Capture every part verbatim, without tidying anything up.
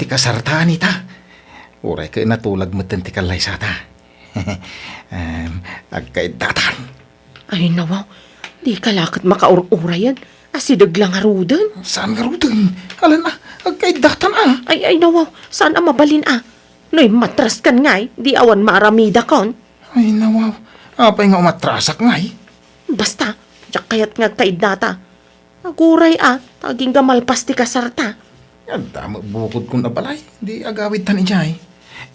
Kasarta, Anita. Uray ket natulag metten ti kallaysata. Em, agkaiddatan. Ay, nawaw. Dika la ket makaur-urayen. Asideg la ngaruden. Saan ngaruden? Alan a, agkaiddatan a. Ay, ay, nawaw. Saan a mabalin a? No immatraskan ngay, di awan maaramidakon. Ay, nawaw. Apay nga umatrasak ngay? Basta, diak kayat nga agkaiddata. Aguray a, ta agingga malpas ti kasarta. Adda met bukodkon a balay, di agawidtan idiay.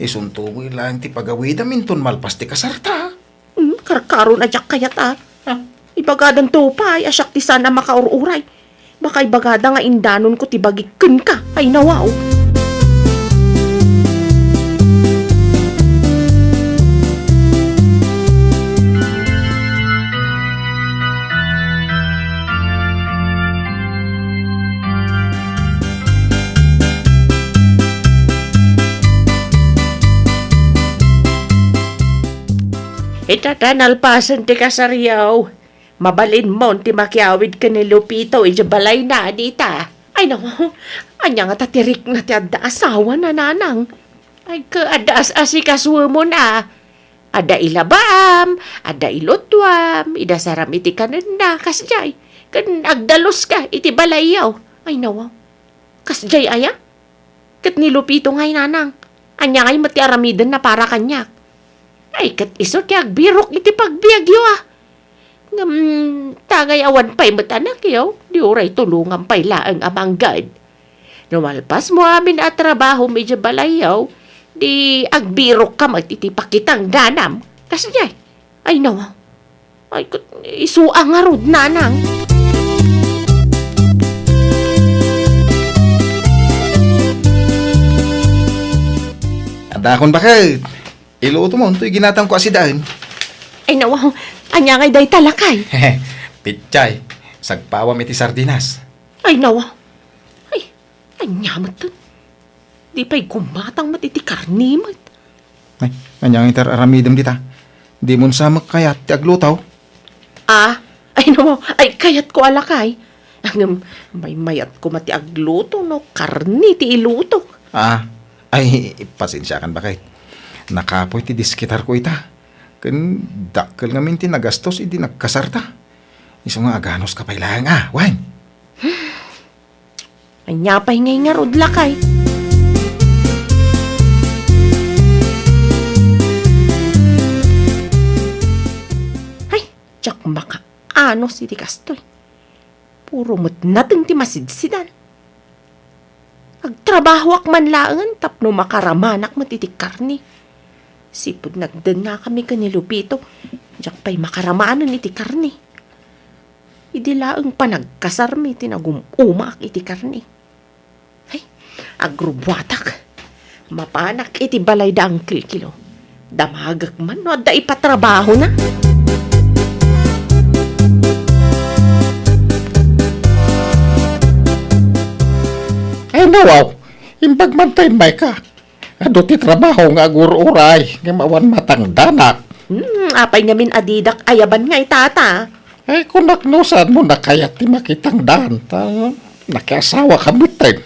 Isunto met laeng ti pagawidam inton malpas ti kasarta. Hmm, karkaron a diak kayat a. Ha? Ibagadanto pay a siak ti saan a makaur-uray. Baka ibagada nga indanonko ti bagik kenka. Ay, nawaw. Ita ta nalpasen ti kasaryo. Mabalinmon ti makiawid ken ni Lupito idiay balayna, Anita. Ay, naku, ania ngata ti rikna ti adda asawana, nanang? Ay, ket adda as-asikasuemon a. Adda ilabaam, adda ilutuam, idasaram iti kanenna, kasdiay. Ken agdaluska iti balayyo. Ay, naku, kasdiay aya? Ket ni Lupito ngay, nanang, ania ngay met ti aramidenna para kaniak? Ay, ket isu ti agbirok iti pagbiagyo a. Ngem, ta ngay awan pay met anakyo, di uray tulongam pay laeng a manggad. No malpasmo amin a trabahom idiay balayyo, di agbirokka met iti pakitangdanam. Kasdiay. Ay, naku. Ay, ket isu a ngarud, nanang. Adakon baket. Ilutomon toy ginatangko a sidaen. Ay, naku. Ania ngay dayta, lakay? Pechay. Sagpawam iti sardinas. Ay, naku. Ay, ania met ket? Di pay gumatang met iti karne met. Ay, ania ngay ti ar-aramidem dita? Dimon sa met kayat ti agluto? Ah, ay, naku, ay, kayatko a lakay. Ngem, maymayat koma ti agluto no karne ti ilutok. Ah, ay, pasensiakan baket. Nakapoy ti diskitarko ita. Ken dakkel ngamin ti nagastos idi nagkasarta. Isu nga aganuska pay laeng a, wen. Ania pay ngay ngarud, lakay? Ay, diak makaanus iti kastoy. Puro met nateng ti masidsidan. Agtrabahoak man laengen tapno makaramanak met iti karne. Sipud nagdengngakami ken ni Lupito, diak pay makaramanen iti karne. Idi laeng panagkasarmi ti nagum-umaak iti karne. Ay, agrubbuatak. Mapanak iti balay da Uncle Kilo. Damagek man no adda ipatrabahona. Ay, nawaw. Imbag man ta immayka. Adu ti trabaho nga agur-uray, ngem awan matangdanak. Hmm, apay ngamin a didak ayaban nga itata? Ay, kunak no saanmo nakayat ti makitangdan, ta nakiasawaka metten.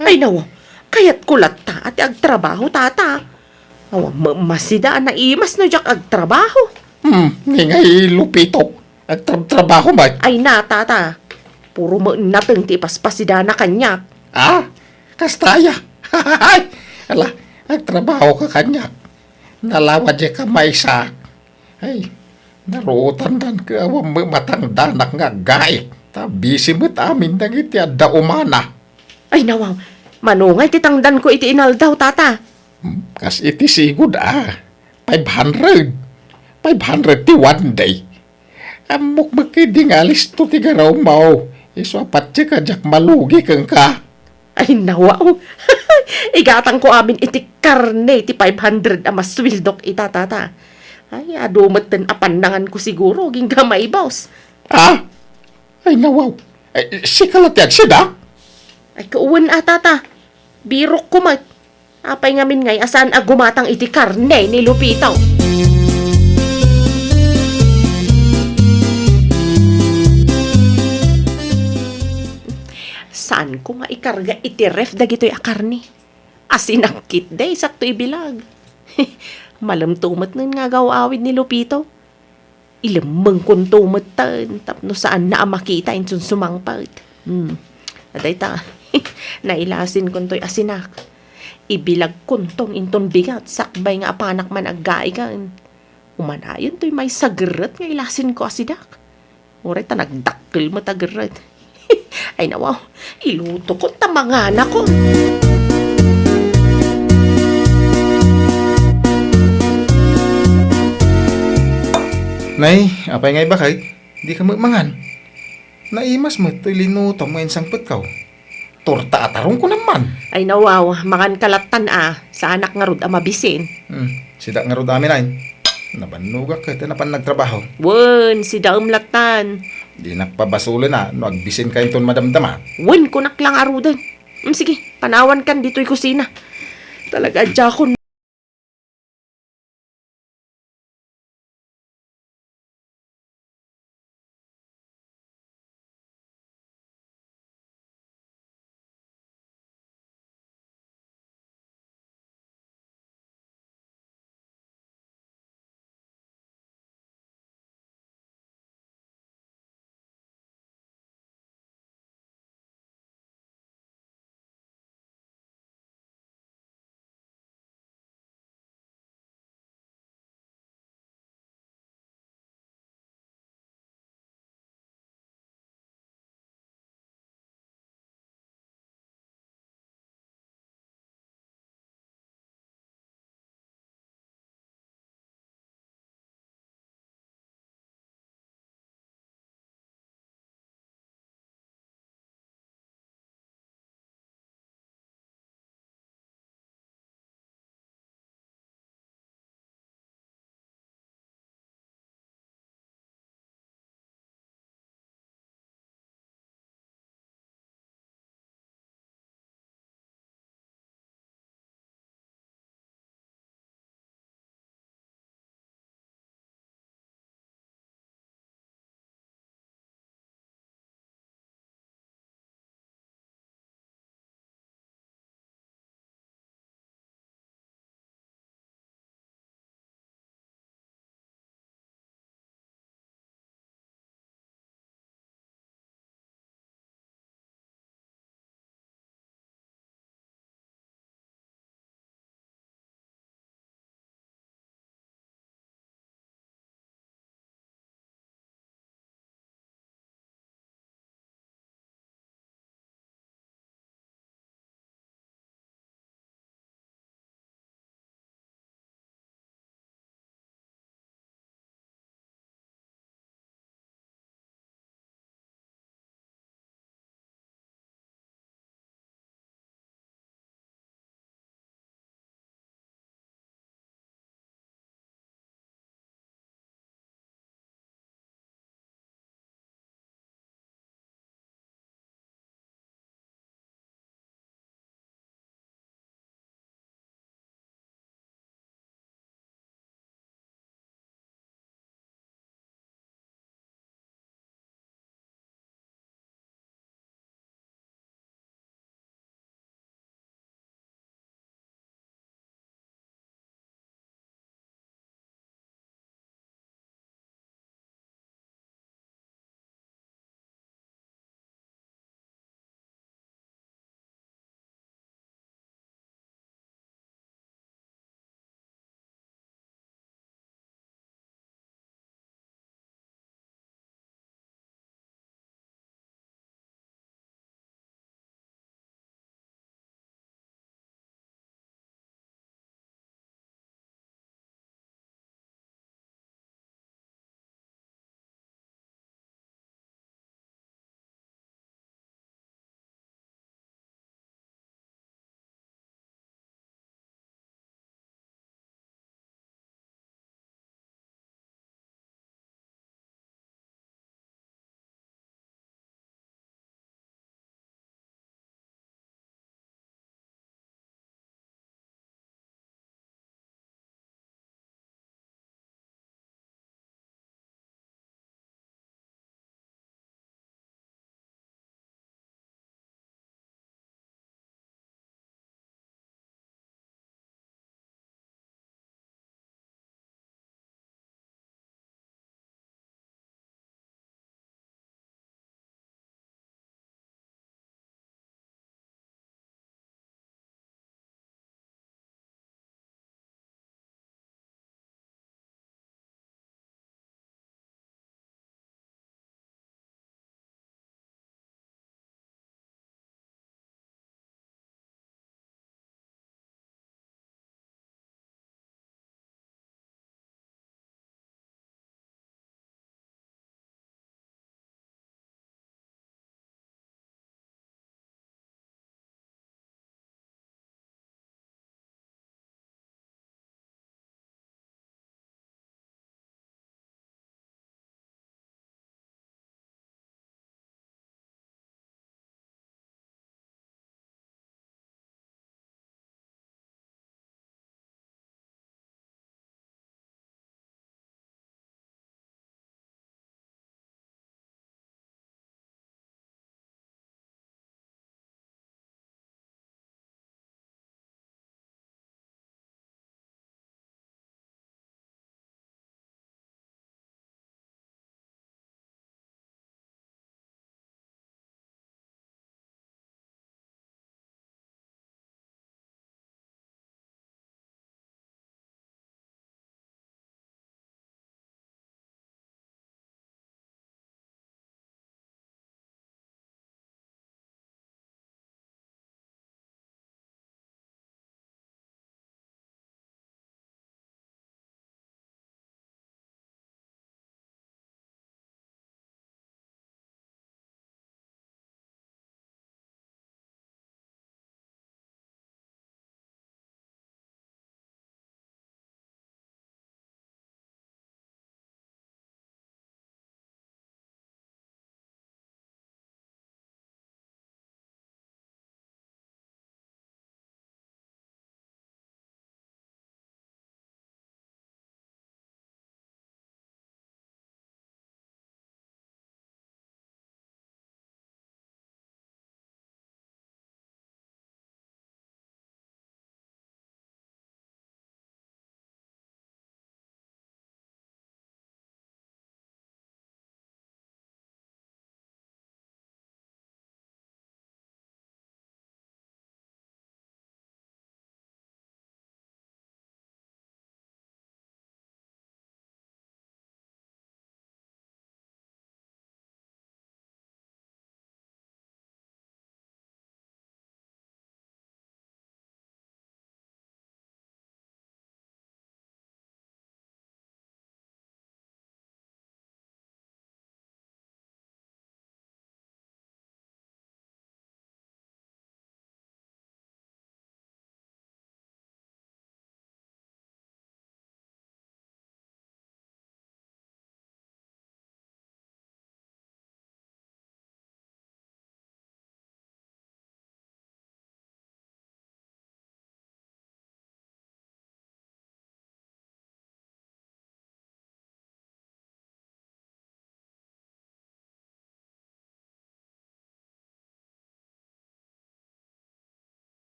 Ay, nawa, kayatko latta a ti agtrabaho, tata. Awan ma-, masida a naimas no diak agtrabaho. Hmm, ni ngay Lupito, agtrabtrabaho met. Ay na, tata. Puro met nateng ti ipaspasidana kaniak. Ah, kasta aya. Ala, agtrabaho ka kaniak. Nalawa dika maysa. Ay, naruotandan ket awan met matangdanak nga aggaik. Ta busy met amin dagiti adda umana. Ay, nawaw. Mano ngay ti tangdanko iti inaldaw, tata? Hmm, kas iti sigud a. Five hundred. Five hundred ti one day. Ammok met ketdi nga alisto ti garawmo. Isu a patiek a diak malugi kenka. Ay, nawaw. Igatangko amin iti karne ti five hundred a masueldok ita, tata. Ay, adu metten a pannanganko siguro, agingga maibus. Ah? Ay, nawaw. Ay, sika la ti agsida? Ay, kawen a, tata. Birokko met. Apay ngamin ngay a saan a gumatang iti karne ni Lupito? Saanko nga Karga iti ref dagitoy a karne. Asinak ketdi, sakto ibilag. Malemto met nga agaw-awid ni Lupito. Ilemmengkonto metten tapno saanna a makita inton sumangpet. Hmm. Adayta, nailasinkontoy asinak. Ibilagkonton inton bigat sakbay nga apanak man aggaigem. Umanayon toy maysa a gerret nga ilasinko a sidak. Uray ta nagdakkel met a gerret. Ay, nawaw, ilutokon ta manganakon. Nay, apay nga ibaket? Dika met mangan. Naimas met toy linutom nga insangpetko. Torta a tarong kunam man. Ay, nawaw, manganka lattan a, saanak ngarud a mabisin. Hmm, sida ngarud amin ay. Nabannogak ket napan nagtrabaho. Wen, sidaem lattan. Dinak pabasolen a no agbisinka inton madamdama. Wen, kunak lang ngaruden. Hmm, sige, panawankan ditoy kusina. Talaga, diakon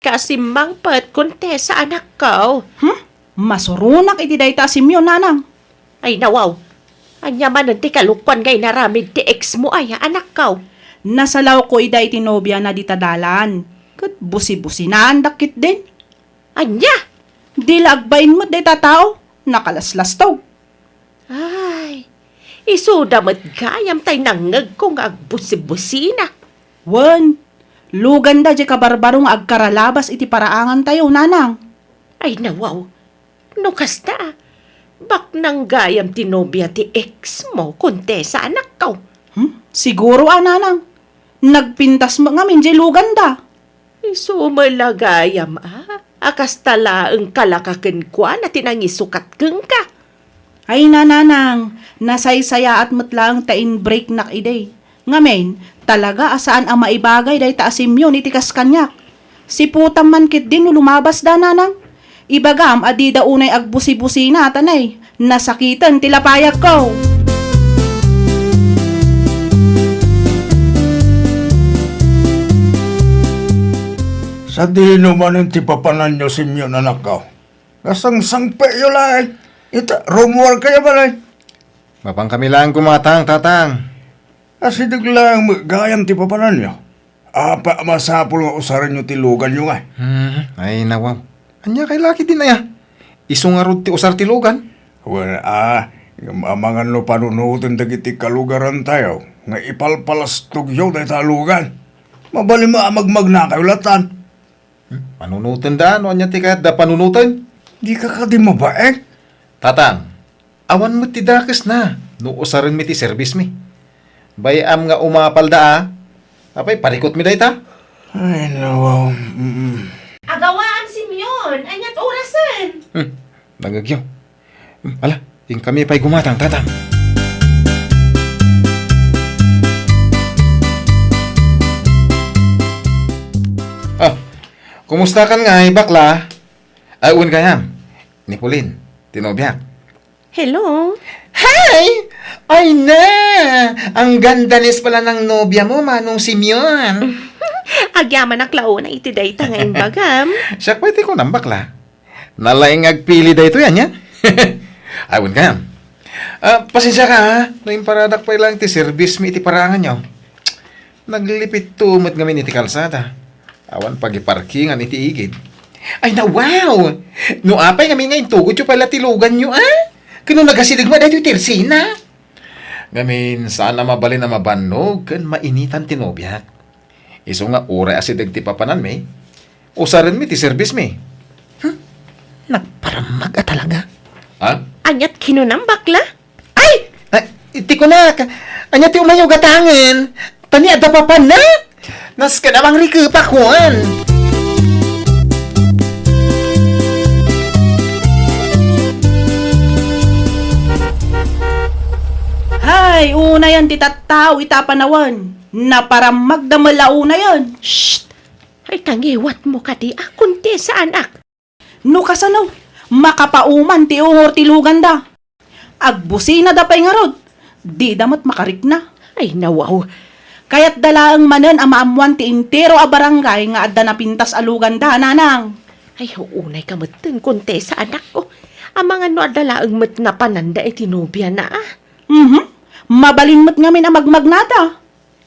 ka a simmangpet, Kontesa, anakko. Hmm? Masuronak iti dayta a Simeon, nanang. Ay, nawaw. Ania manen ti kalokuan nga inaramid ti ex mo aya, anakko? Nasalawko ida iti nobiana dita dalan. Ket busi-businaandak ketdin. Ania? Di la agbain met dayta tao. Nakalaslastog. Ay, isuda met gayam tay nangngegko nga agbusi-busina. Wen, luganda diay kabarbaro nga agkaralabas iti paraangantayo, nanang. Ay, nawaw. No kasta, baknang gayam ti nobia ti ex mo, Kontesa, anakko. Hmm? Siguro a, nanang. Nagpintas met ngamin diay luganda. Isu met la gayam a, a kasta laeng kalaka kenkuana ti nangisukat kenka. Ay, nanang, nasaysayaat met laeng ta in-breaknak idi. Ngamin, talaga a saan a maibagay dayta a Simeon iti kas kaniak. Siputam man ketdi no lumabasda, nanang. Ibagam a dida unay agbusi-busina, ta nay, nasakiten ti lapayagko. Sadino manen ti papananyo, Simeon, anakko? Nasangsangpetyo laeng. Ita, rummuarkayo manen. Mapankami laeng gumatang, tatang. Asideg laeng met gayam ti papananyo. Apay a masapul nga usarenyo ti luganyo ngay? Hmm, ay, nawaw. Ania kay laki din aya? Isu ngarud ti usar ti lugan? Wen a, ngem amangan no panunoten dagiti kalugarantayo nga ipalpalastogyo dayta a lugan. Mabalin met a magmagnakayo latan. Hmm? Panunotenda, no ania ti kayatda panunoten? Dika kadi mabain? Tatang, awan met ti dakesna no usarenmi ti serbismi. Bay-am nga umapalda a. Apay, parikutmi dayta? Ay, nawaw. Mm-mm. Agawaam, Simeon! Ania't orasen? Hmm, nangngegyo. Hmm, ala, inkami pay gumatang, tatang. Ah, kumustakan ngay, bakla? Ay, wen gayam. Ni Pauline, ti nobiak. Hello? Hi! Ay na! Ang ganda ni pala ng nobia mo, Manong Simeon. Agyamanak la unay iti dayta nga imbagam. Siak pay ti kunam, bakla. Nalaing agpili daytoy, ania? Ay, wen gayam. Ah, pasensiaka, ha? No imparadak pay laeng ti serbismi iti paraanganyo. Naglipitto met ngamin iti kalsada. Awan pagiparkingan iti igid. Ay, nawaw! No apay ngamin nga intugotyo pay la ti luganyo, a? Ken no nagasideg met daytoy ti ersena. Ngamin, saan a mabalin a mabannog ken mainitan ti nobiak. Isu nga uray asideg ti papananmi, usarenmi ti serbismi. Hmm? Nagparamag a talaga. Ha? Ania't kinunam, bakla? Ay! Ay, iti kunak, ania ti umayo gatangen? Ta ni adda papanna? Nasken a mangrikepak, kuan. Hay, unayen ti tattao ita a panawen. Naparammagda met la unayen. Shh! Ay, tangiwatmo kadi a, Kontesa, anak. No kasano, makapauman ti ungor ti luganda. Agbusinada pay ngarud, dida met makarikna. Ay, nawaw. Kayatda laeng manen a maammoan ti entero a barangay nga adda napintas a luganda, nanang. Ay, unay ka metten, Kontesa, anakko. Amangan no adda laeng met napananda iti nobiana, a. Mhm. Mabalin met ngamin a magmagnada.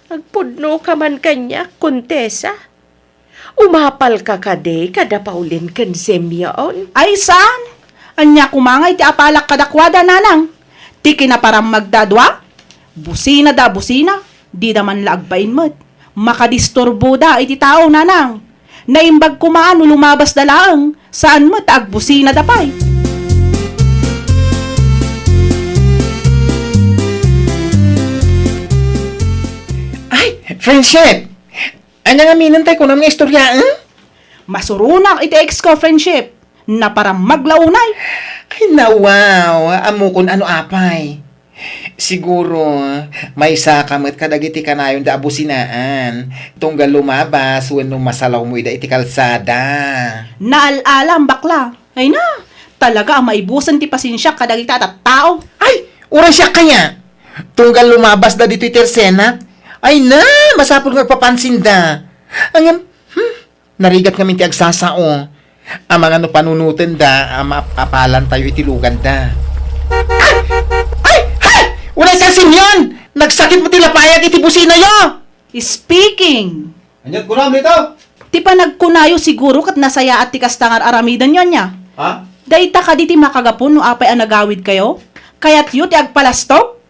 Agpudno ka man kaniak, Kontesa. Umapalka kadi kada Pauline ken Simeon? Ay, saan? Ania koma ngay ti apalak kadakuada, nanang? Ti kinaparammagda a dua? Businada a busina, dida man la agbain met. Makadisturboda iti tao, nanang. Naimbag koma no lumabasda laeng, saan met a agbusinada pay. Ay, friendship! Ania ngamin tay kunam nga istorya, eh? Masuronak iti ex ko, friendship. Naparammag la unay. Ay, nawaw. Ammokon no apay. Siguro, maysaka met kadagiti kanayonda a businaan. Tunggal lumabas wenno masalawmo ida iti kalsada. Naal-alam, bakla. Ay na, talaga a maibusen ti pasensiak kadagiti a tattao. Ay, uray siak kaya. Tunggal lumabasda ditoy ti ersena. Ay na, masapul nga agpapansinda. Ngem, hmm? Narigat ngamin ti agsasao. Amangan no panunotenda a maapalantayo iti luganda. Ay! Ay! Hay! Unay ka, Simeon! Nagsakit met ti lapayag iti businayo! Speaking! Aniat kunam dito? Ti panagkunayo siguro ket nasayaat ti kasta nga ar-aramidenyo, ania? Ha? Dayta kadi ti makagapu no apay a nagawidkayo? Kayatyo ti agpalastog?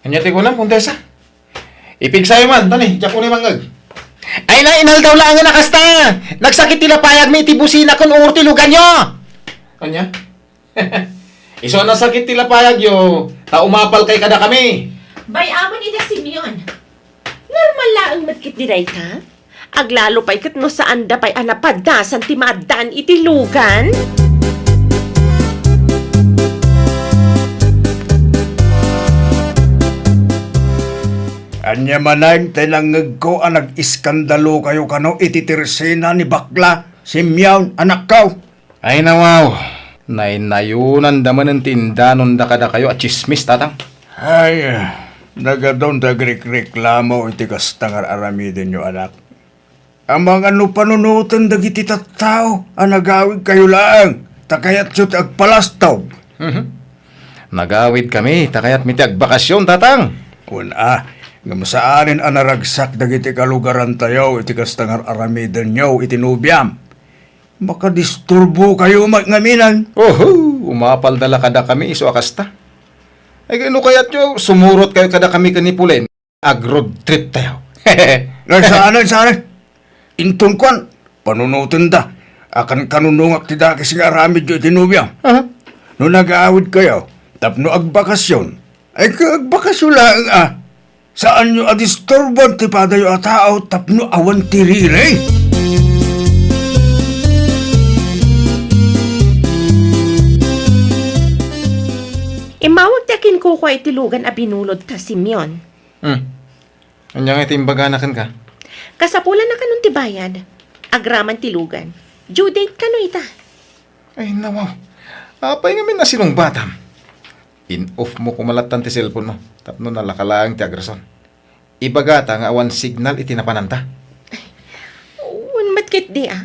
Ania ti kunam, Kontesa? Ipigsayo man, tani, diak unay mangngeg. Ay na, inaldaw laengen a kasta! Nagsakit ti lapayagmi iti busina ken unor ti luganyo! Ania? Isu a nasakit ti lapayagyo, ta umapalkay kadakami. Bay-amon ida, Simeon. Normal laeng met ketdi dayta? Aglalo pay ket no saanda pay a napaddasan ti maaddaan iti lugan? Ania manen ti nangngegko a nag-iskandalokayo kano iti tersena ni bakla, Simeon, anakko? Ay, nawaw. Naynayonanda manen ti indanonda kadakayo a tsismis, tatang. Ay, nagadun ti agrikreklamo iti kasta nga ar-aramidenyo, anak. Amangan no panunoten dagiti tattao a nagawidkayo laeng, ta kayatyo ti agpalastog. Mhm. Nagawidkami, ta kayatmi ti agbakasyon, tatang. Wen a, ngem saanen a naragsak dagiti kalugarantayo iti kasta nga ar-aramidenyo iti nobiam. Makadisturbokayo met ngaminen. Oho, umapalda la kadakami isu a kasta. Ay, no kayatyo, sumurotkayo kadakami ken ni Pulen. Ag-road trip tayo. Ay, saanen, saanen. Inton kuan, panunotenda a kankanunongak ti dakes nga aramidyo iti nobiam. Aha. No nagawidkayo tapno agbakasyon, ay, agbakasyon laeng a. Saanyo a disturban ti padayo a tao tapno awan ti riri. Immawag ti akinkukua iti lugan a binulodta, Simeon. Hmm. Ania ngay ti imbagana kenka? Kasapulan a kanon ti bayad. Agraman ti lugan. Due date kano ita? Ay, nawaw. Apay ngamin a sinungbatam? In-off mo koma lattan ti cellphone mo tapno nalaka laeng ti agrason. Ibagata nga awan signal iti napananta. Wen met ketdi a.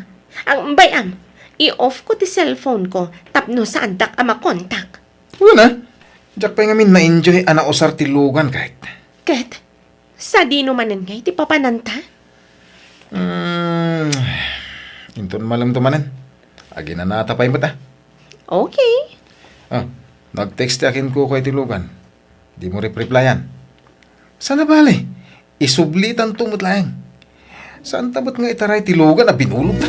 Ang bay-am, i-off ko ti cellphone ko tapno saandak a makontak. Wen a, diak pay ngamin na-enjoy a nausar ti lugan ket. Ket? Sadino manen ngay ti papananta? Hmm, inton malemto manen. Aginanata pay met a. Okay. Ah, nag-text ti akinkuko iti lugan. Dimo rep-replyan. Sana bale, isublitanto met laeng. Saanta met nga itaray ti lugan a binulodta.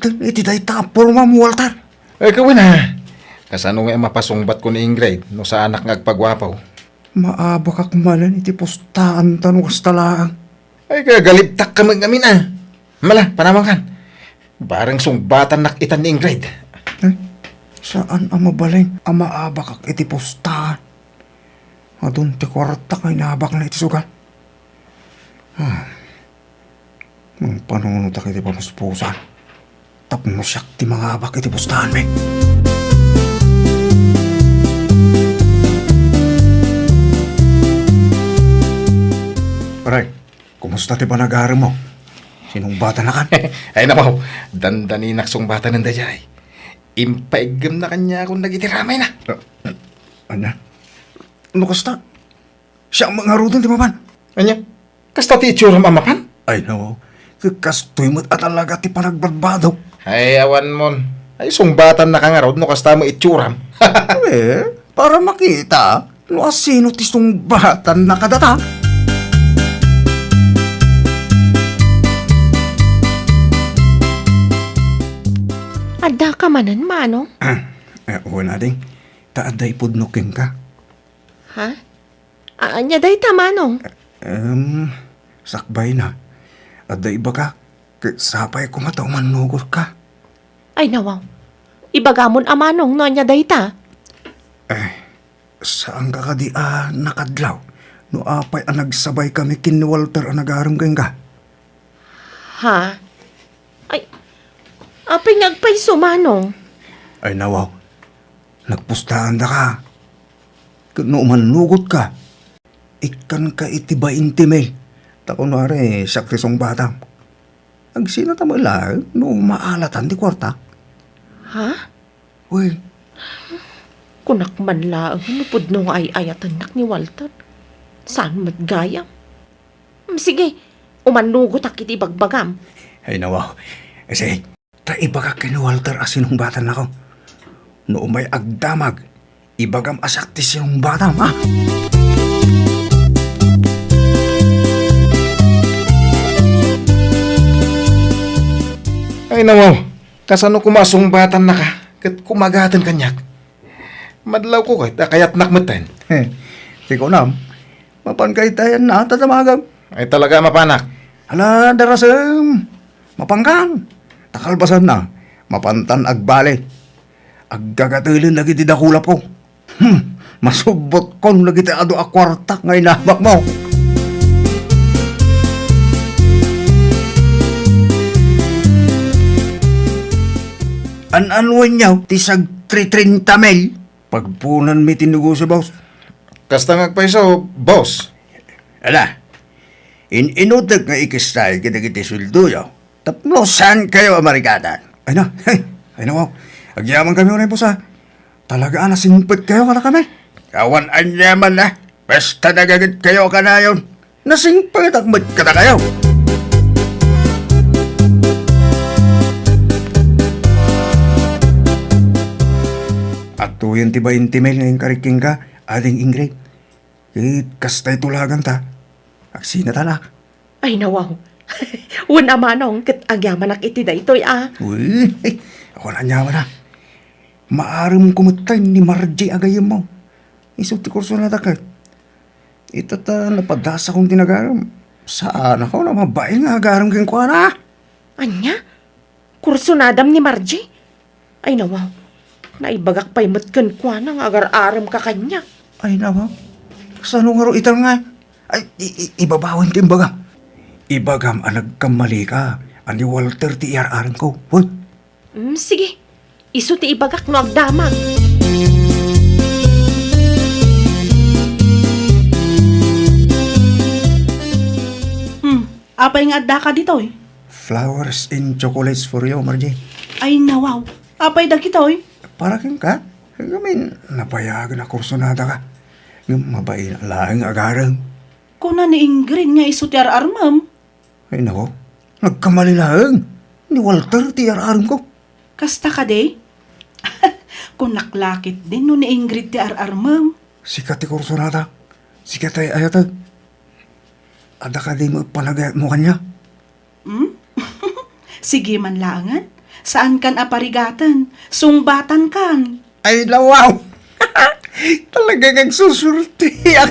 Iti dayta a pormam, Walter. Ay, kawen a. Kasano nga mapasungbatko ni Ingrid no saanak nga agpaguapo? Maabakak manen iti pustaanta no kasta laeng. Ay, kagalibtak kami ngamin a. Mala, panawankan. Bareng sungbatannak itan ni Ingrid. Eh, saan a mabalin a maabakak iti pustaan? Adun ti kuarta nga inabakna iti sugal. Ah, mangpanunotak iti pamuspusan tapno siak ti mangabak iti pustaanmi. Pare, kumusta ti panagarem mo? Sinungbatan na kan? Ay, napaw, dandaninak sungbatanen daydiay. Impaiggemna kaniakon dagiti ramayna. Ania? No kasta, siak met ngaruden ti mapan. Ania? Kasta ti itsuram a mapan? Ay, no. Kastoy met a talaga ti panagbadbadok. Ay, awan mon. Ay, sungbatannaka ngarud no kasta met itsuram. Eh, para makita no asino ti sungbatanna kadata. Addaka manen, Manong? Eh, wen, ading. Ta adda ipudno kenka. Ha? A-, ania dayta, Manong? Em, sakbayna. Adda ibagak, ket sapay koma ta umannugotka. Ay, nawaw. Ibagamon a, Manong, no ania dayta? Eh, saanka kadi a nakadlaw no apay a nagsabaykami ken ni Walter a nagarem kenka? Ha? Ay, apay nga agpayso, Manong? Ay, nawaw. Nagpustaandaka. Ket no umannugotka, ikkanka iti bainte mil. Ta kunwari, siak ti sungbatam. Agsinata met laeng no maalatan ti kuarta. Ha? Wen. Kunak man laeng no pudno nga ay-ayatennak ni Walter. Saan met gayam? Mm, sige, umannugotak iti ibagbagam. Ay, nawaw. Sige, ta ibagak ken ni Walter a sinungbatannako. No umay agdamag, ibagam a siak ti sinungbatam, ha? Ay, nawaw. Kasano koma a sungbatannaka ket kumagaten kaniak? Madlawko ket a kayatnak metten. He, ti kunam, mapanka ita a dadamagam. Ay, talaga a mapanak. Hala, darasem, mapankan. Ta kalpasanna, mapantan agbali. Aggagatelen dagiti dakulapko. Hmm, masubbotkon dagiti adu a kuarta nga inabakmo. An-anuenyo ti sagtritrinta mil? Pagpunanmi ti negosio, boss. Kasta nga agpayso, boss. Ala, in-inutek nga ikistay kadagiti sueldoyo tapno saankayo a marikatan. Ay na, ay na, wow. Agyamankami unay, boss, a. Talaga a nasingpetkayo kadakami. Awan aniamanna. Basta nagagitkayo kanayon. Nasingpetak met kadakayo. Adtoyen ti bainte mil nga inkarik kenka, Ading Ingrid. Ket kasta itulaganta. Agsinatanak. Ay, nawaw. Wen a, Manong, ket agyamanak iti daytoy a. Uy, awan aniamanna. Maaremko metten ni Margie a gayyemmo. Isu ti kursonadak ket. Ita ta napadasakon ti nagarem. Saanakon a mabain nga agarem kenkuana. Ania? Kursunadam ni Margie? Ay, nawaw. Naibagak pay met kenkuana nga agar-aremka kaniak. Ay, nawaw. Kasano ngarud ita nga? Ay, i-, i-, ibabawen ti imbaga. Ibagam a nagkammalika, a ni Walter ti iyar-aremko. Hoy, Mm, sige. Isu ti ibagak no agdamag. Hmm, apay nga addaka ditoy? Flowers and chocolates for you, Margie. Ay, nawaw. Apay dagitoy? Para kenka? Ngamin, nabayagen a kursunadaka. Ngem mabain laeng agarem. Kuna ni Ingrid nga isu ti ar-armem. Ay, nako. Nagkamali laeng. Ni Walter ti ar-aremko. Kasta kadi? Kunak la ketdin no ni Ingrid ti ar-armem. Sika ti kursunada. Sika ti ay-ayatek. Adda kadi met panagayatmo kaniak? Hmm? Sige man laengen. Saankan a parigaten, sungbatankan. Ay, nawaw! Talagang agsusurtiak.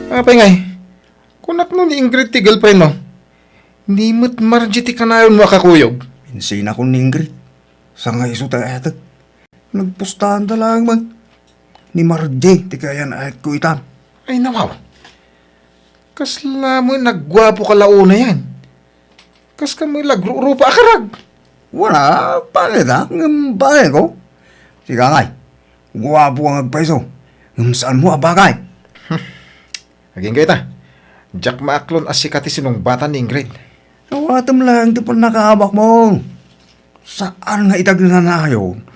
Apay ngay, kunak no ni Ingrid ti girlfriend mo? Ni met Margie ti kanayon mo a kakuyog. Insinakon ni Ingrid. Sa nga isu ti ayatek. Nagpustaanda laeng man. Ni Margie ti kayan ayat ko itan. Ay, nawaw. Kasla mo nagguapo ka launa yan. Kas ka mo lagrurupa a karag. Wala, pangit, ah. Ngem bagay ko. Sika ngay. Guapo ang agpaiso. Ngem saan mo a bagay? Agingga ita. Diak maaklon a sika ti sinungbatan ni Ingrid. Awatem lang ti pannakaabak mo. Saan nga ita agnanayon?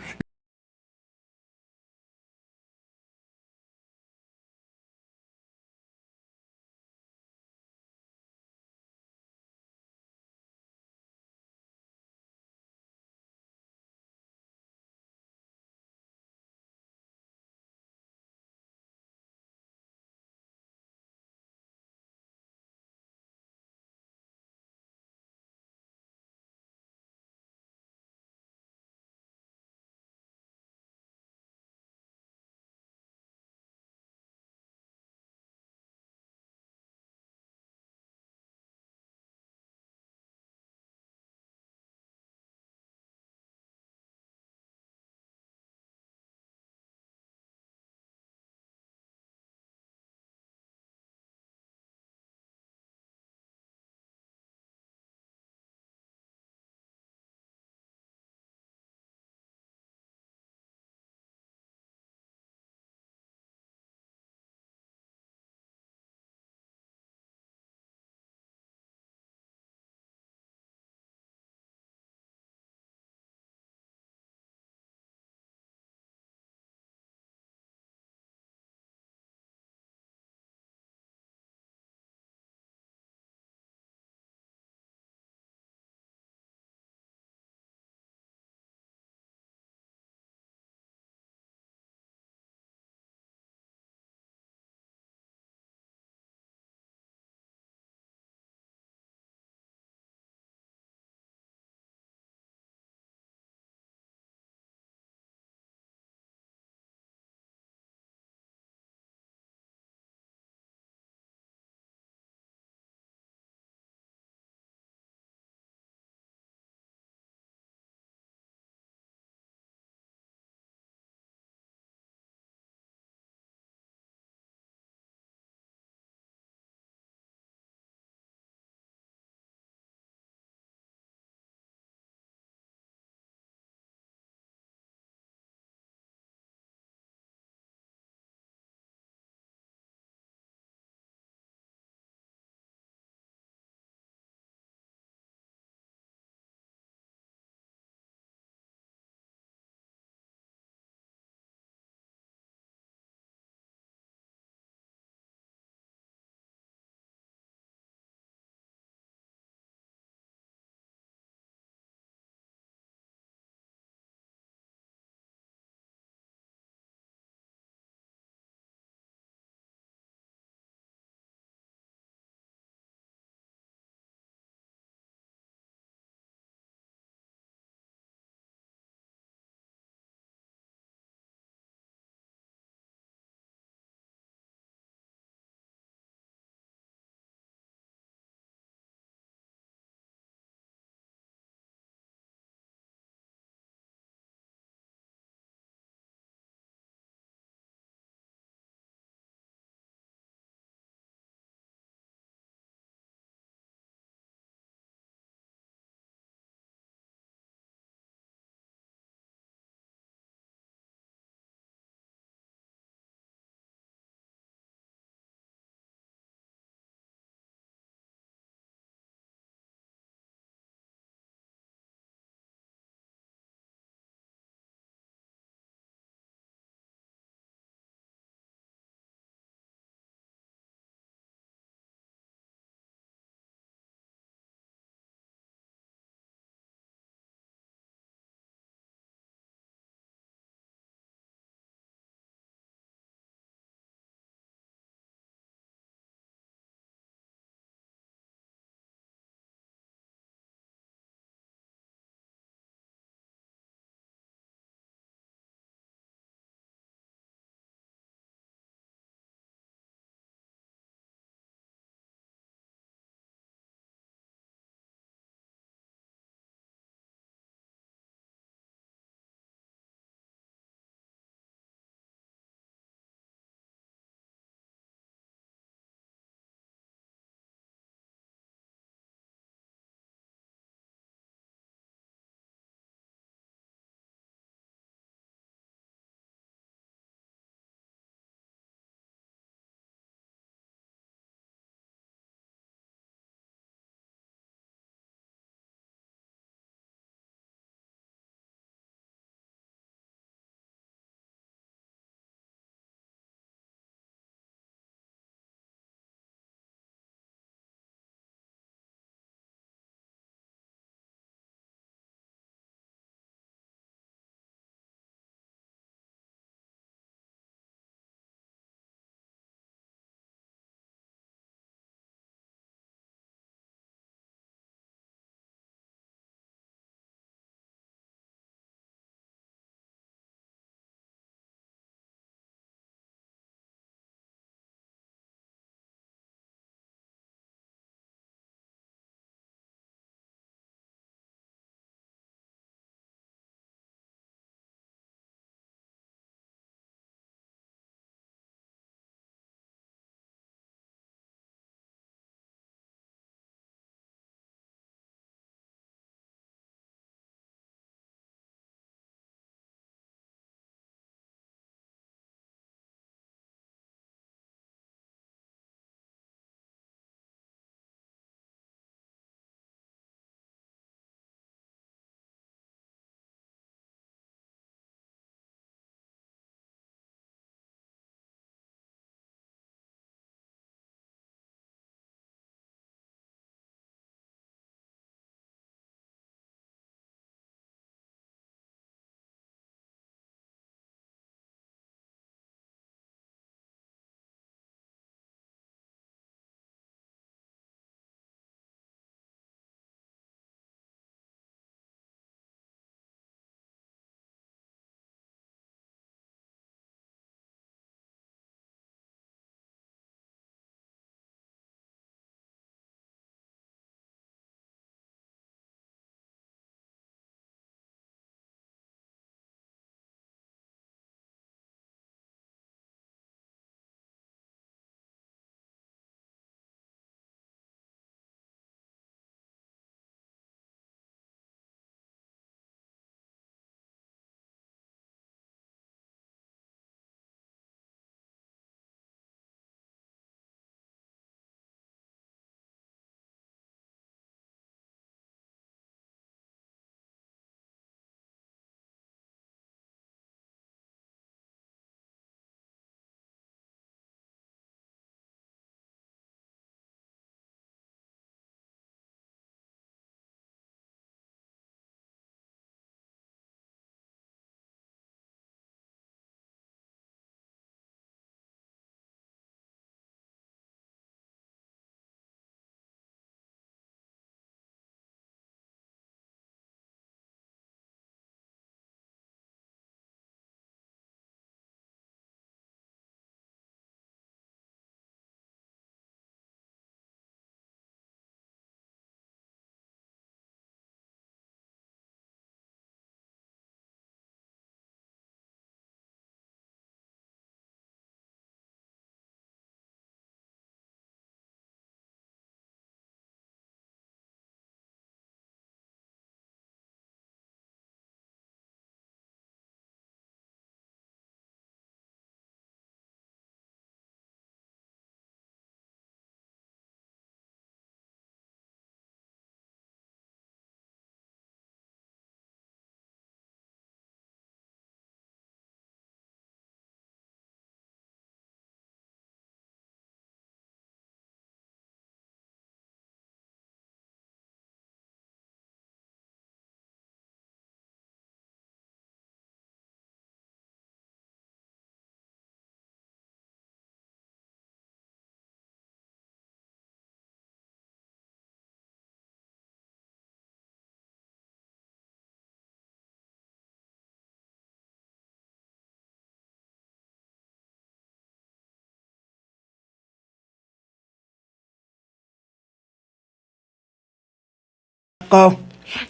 anakko.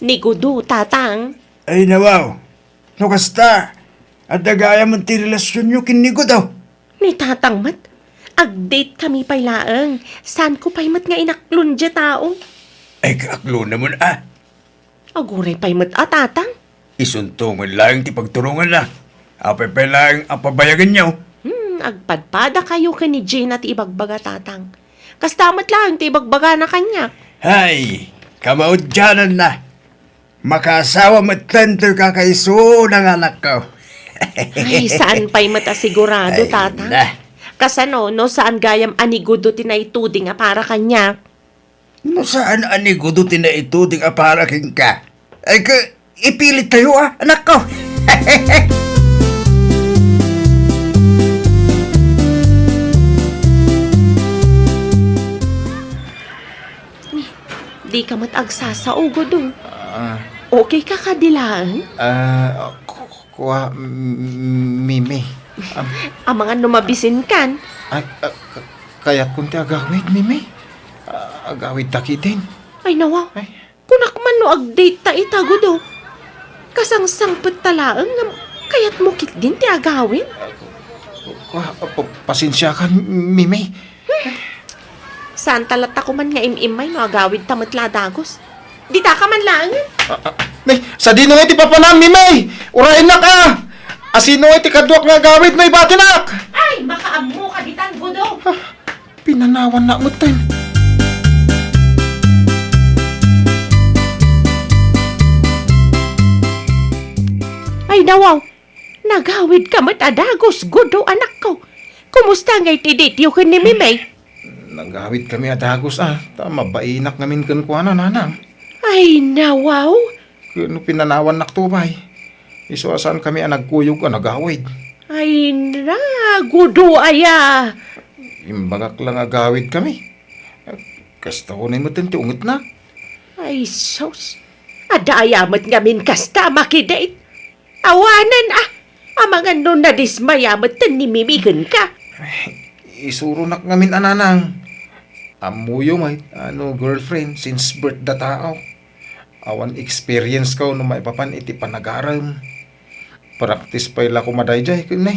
Ni Gudo, Tatang. Ay, nawaw. No kasta, adda gayam ti relasionyo ken ni Gudo. Ni Tatang met, ag-date kami pay laeng. Saanko pay met nga inaklon diay tao? Ay, kaaklonamon, a. Aguray pay met a, Tatang. Isunto met laeng ti pagturonganna. Apay pay laeng a pabayaganyo? Hmm, agpadpadakayo ken ni Gina ti ibagbaga, Tatang. Kasta met laeng ti ibagbagana kaniak. Hay, kamaudiananna. Makaasawa metten toy kakaisuna nga anakko. Ay, saan pay met a sigurado, Ay, Tatang. Na. Kasano no saan gayam a ni Gudo ti naituding a para kaniak? No saan a ni Gudo ti naituding a para kenka, ay ka, ipilittayo a, anakko. Dika met agsasao, Gudo. Ah. Okay ka kadi laeng? Ah, ku-, kua, m-, Mimi. Am- Amangan no mabisinkan. Ay, ah, ka-, kayatkon ti agawid, Mimi. Ah, agawid ta ketdin. Ay, nawa. Ay. Kunak man no ag-date ta ita, Gudo. Kasangsangpet ta laeng ngem kayatmo ketdin ti agawid? Ku-, ku-, kua, pa-, pasensiakan, Mimi. Saanta latta koma nga im-immay no agawid ta met la a dagus. Dita ka man laengen. Ah, ah, nay, sadino ngay ti papanam, Mimi? Uray innak, a! Asino ngay ti kaduak nga agawid no ibatinak? Ay, makaammo ka ditan, Gudo. Ah, pinanawannak metten. Ay, nawaw. Nagawid ka met a dagus, Gudo, anakko. Kumusta ngay ti date yo ken ni Mimey? Nagawid kami a dagus, a, ta mabainak ngamin kenkuana, nanang. Ay, nawaw. Ken no pinanawannak to pay, isu a saan kami a nagkuyog a nagawid. Ay, na, Gudo aya. Imbagak la nga agawid kami. Kasta unay met ti ungetna. Ay, sus. Adda aya met ngamin kasta a makidate. Awanen, a! Amangan no nadismaya metten ni Mimi kenka. Isuronak ngamin a nanang. Ammoyo met a no girlfriend since birth da tao. Awan experience ko no maipapan iti panagarem. Practice pay la koma daydiay ken ne.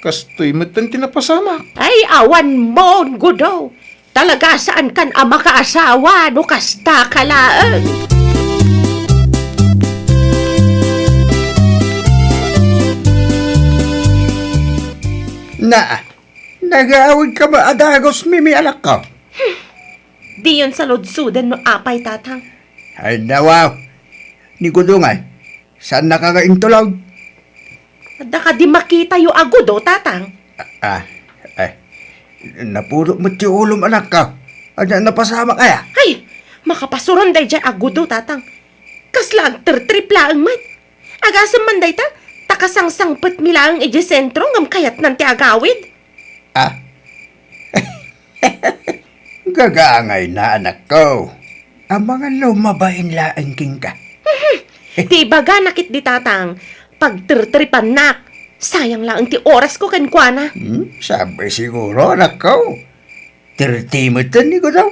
Kastoy metten ti napasamak. Ay, awan mon, Gudo. Talaga saankan a makaasawa no kasta ka laeng. Na, nagawid ka met a dagus, Mimi, anakko? Diyon saludsoden no apay, Tatang. Ay, nawaw. Ni Gudo ngay, saannaka nga intulog? Adda kadi makitayo a Gudo, Tatang? Ah, ah, napuno met ti ulom, anakko. Adda napasamak aya? Ay, makapasuron daydiay a Gudo, Tatang. Kasla agtertrip laeng met. Agasem man dayta, ta kasangsangpetmi laeng idiay sentro ngem kayatnan ti agawid. Ah? Gagaangayna, anakko. Amangan no mabain laeng kenka. Mhm. Ti ibagana ketdi, Tatang, pagtertripannak. Sayang laeng ti orasko kenkuana. Hmm, sabi siguro, anakko. Tirti metten ni Gudo.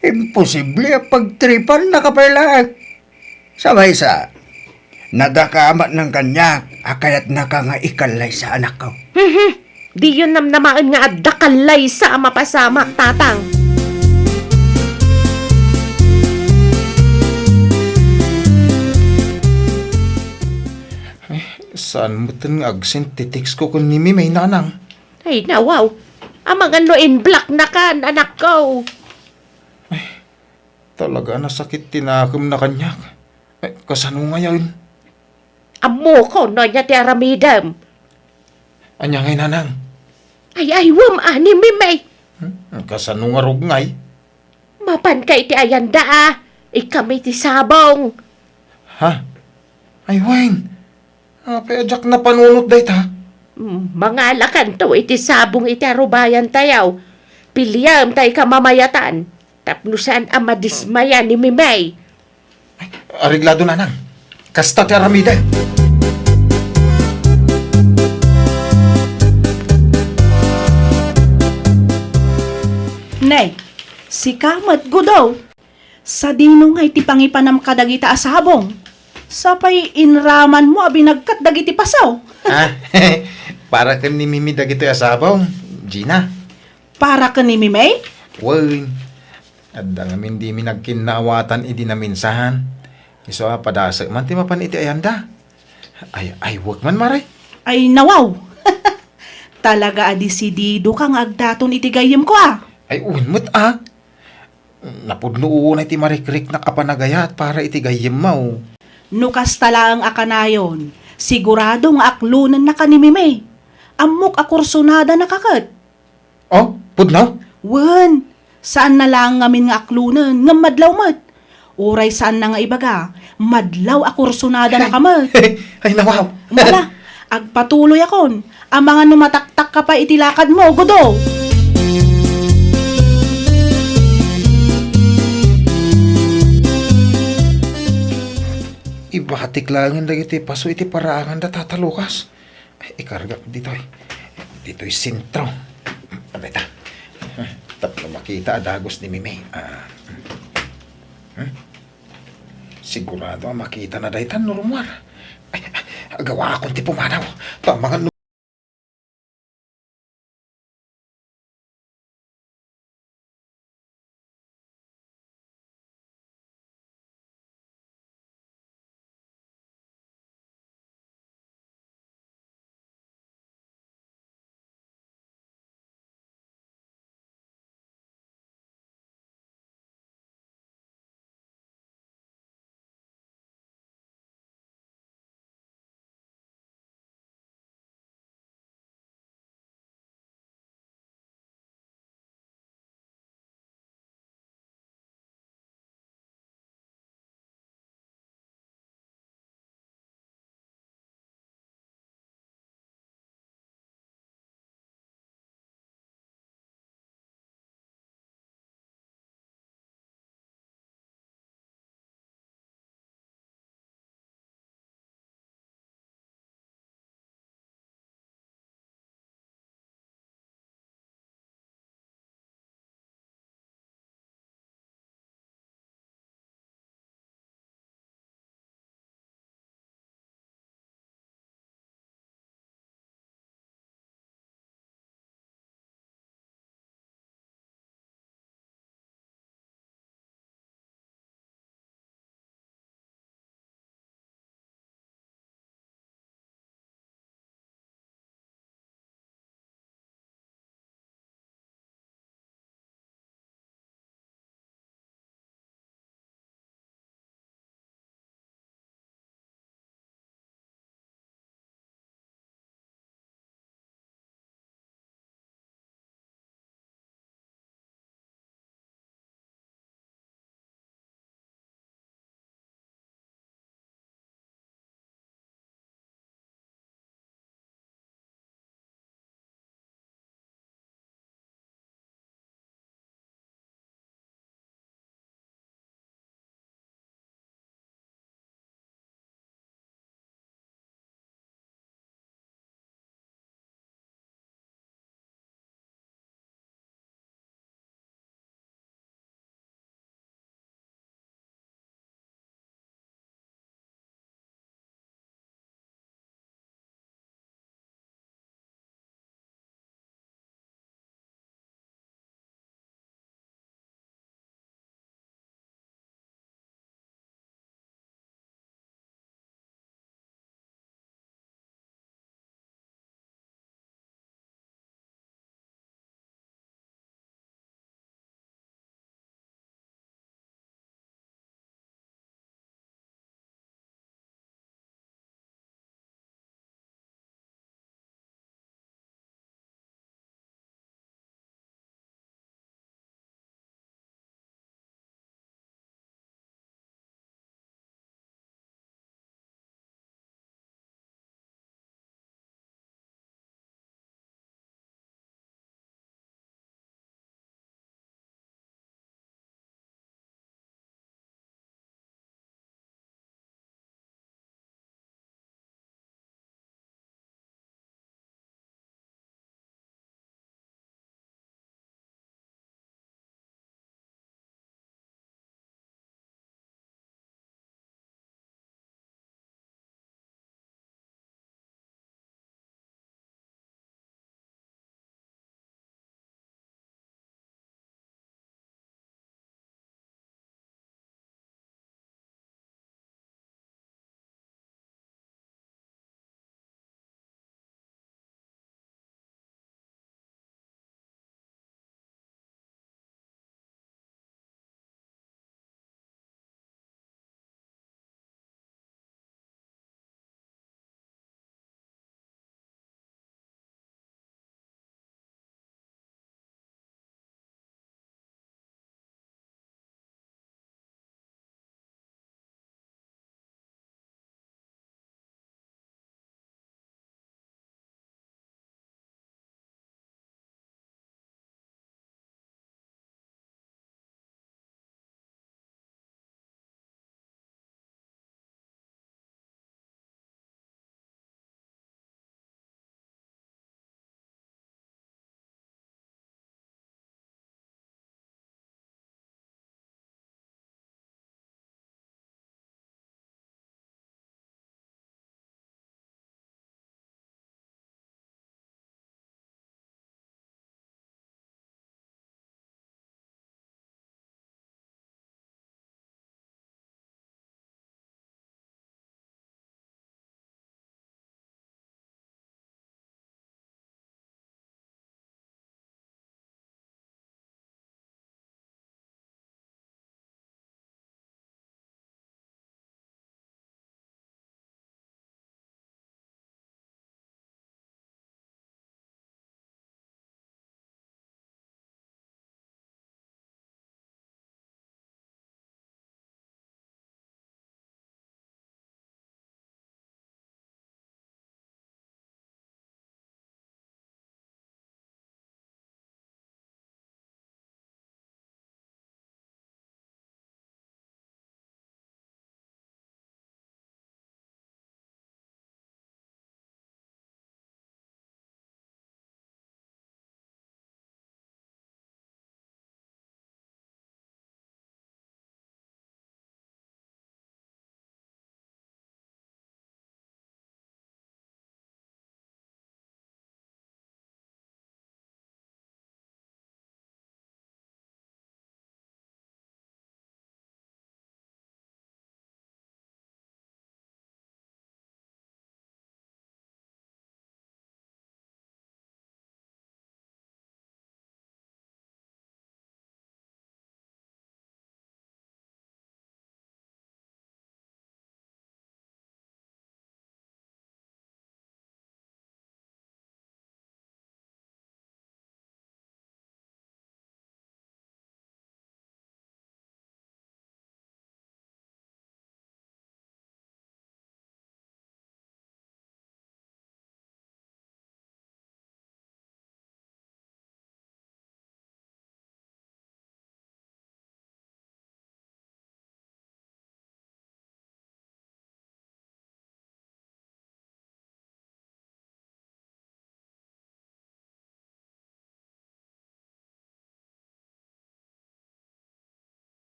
Imposible a pagtripannaka pay laeng. Sa maysa, nadakamatnan kaniak a kayatnaka nga ikallaysa, anakko. Mhm. Diyon namnamaen nga adda kallaysa a mapasamak, Tatang. Ay, saan metten nga ag-send ti text ko ken ni Mimey, nanang? Ay, nawaw. Amangan no in-blocknakan, anakko. Ay, talaga a nasakit ti nakemna kaniak. Eh, kasano ngayen? Ammokon no ania ti aramidem. Ania ngay, nanang? Ay, aywem a ni Mimey. Hmm? Kasano ngarud ngay? Mapanka iti ayanda a, ikami ti sabong. Ha? Ay, wen. Apay a diak napanunot dayta? Mm, mangalakanto iti sabong iti arubayantayo. Piliam ta ikaw mamayatan tapno saan a madismaya ni Mimey. Ay, areglado, nanang. Kasta ti aramidek. Nay, sika met, Gudo. Sadino ngay ti pangipanam kadagita a sabong? Sapay inramanmo a binagkat dagiti pasaw. Ah, para ken ni Mimi dagitoy a sabong, Gina. Para ken ni Mimey? Wen, adda ngamin dimi nagkinnaawatan idi naminsan. Isu a padasek man ti mapan iti ayanda. Ay, ay, wag man, Mare. Ay, nawaw! Talaga a desidido ka nga agdaton iti gayyemko, a? Ay, wen met, a. Napudno unay ti marikriknak a panagayat para iti gayyemmo. No kasta laeng a kanayon, sigurado nga aklonennaka ni Mimi. Ammok a kursonadanaka ket. Oh, pudno? Wen, saanna laeng ngamin nga aklonen, ngem madlaw met. Uray saanna nga ibaga, madlaw a kursonadanaka met. Ay, nawaw. Mala, agpatuloyakon. Amangan no mataktakka pay iti lakadmo, Gudo. Ibatik laengen dagiti paso iti paraangan da Tata Lucas. Ay, ikargak ditoy. Ditoy sentro. Ano ita? Tapno makita a dagus ni Mimi. Ah. Hmm? Sigurado a makitana dayta no rummuar. Ay, agawakon ti pumanaw. Ta amangan no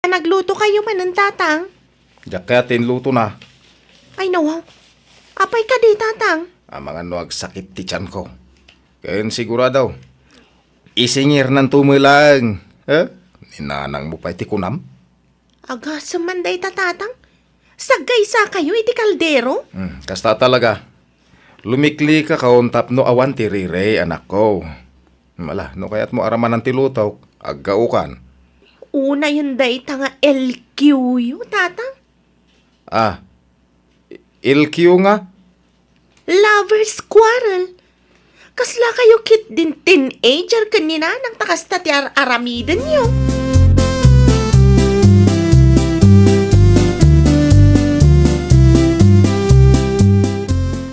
Naglutokayo manen, Tatang? Diak kayat ti inlutona. Ay, nawaw. Apay kadi, Tatang? Amangan no agsakit ti tianko. Ken sigurado, isingirnan to met laeng. Eh? Ni nanangmo pay ti kunam? Agasem man dayta, Tatang. Saggaysakayo iti kaldero? Hmm, kasta talaga. Lumiklikakon tapno awan ti riri, anakko. Ala, no kayatmo aramanan ti lutok, aggaokan. Unayen dayta nga L Q yo, Tatang. Ah, L Q nga? Lovers quarrel. Kasla kayo ketdin teenager ken ni nanang ta kasta ti ar-aramidenyo.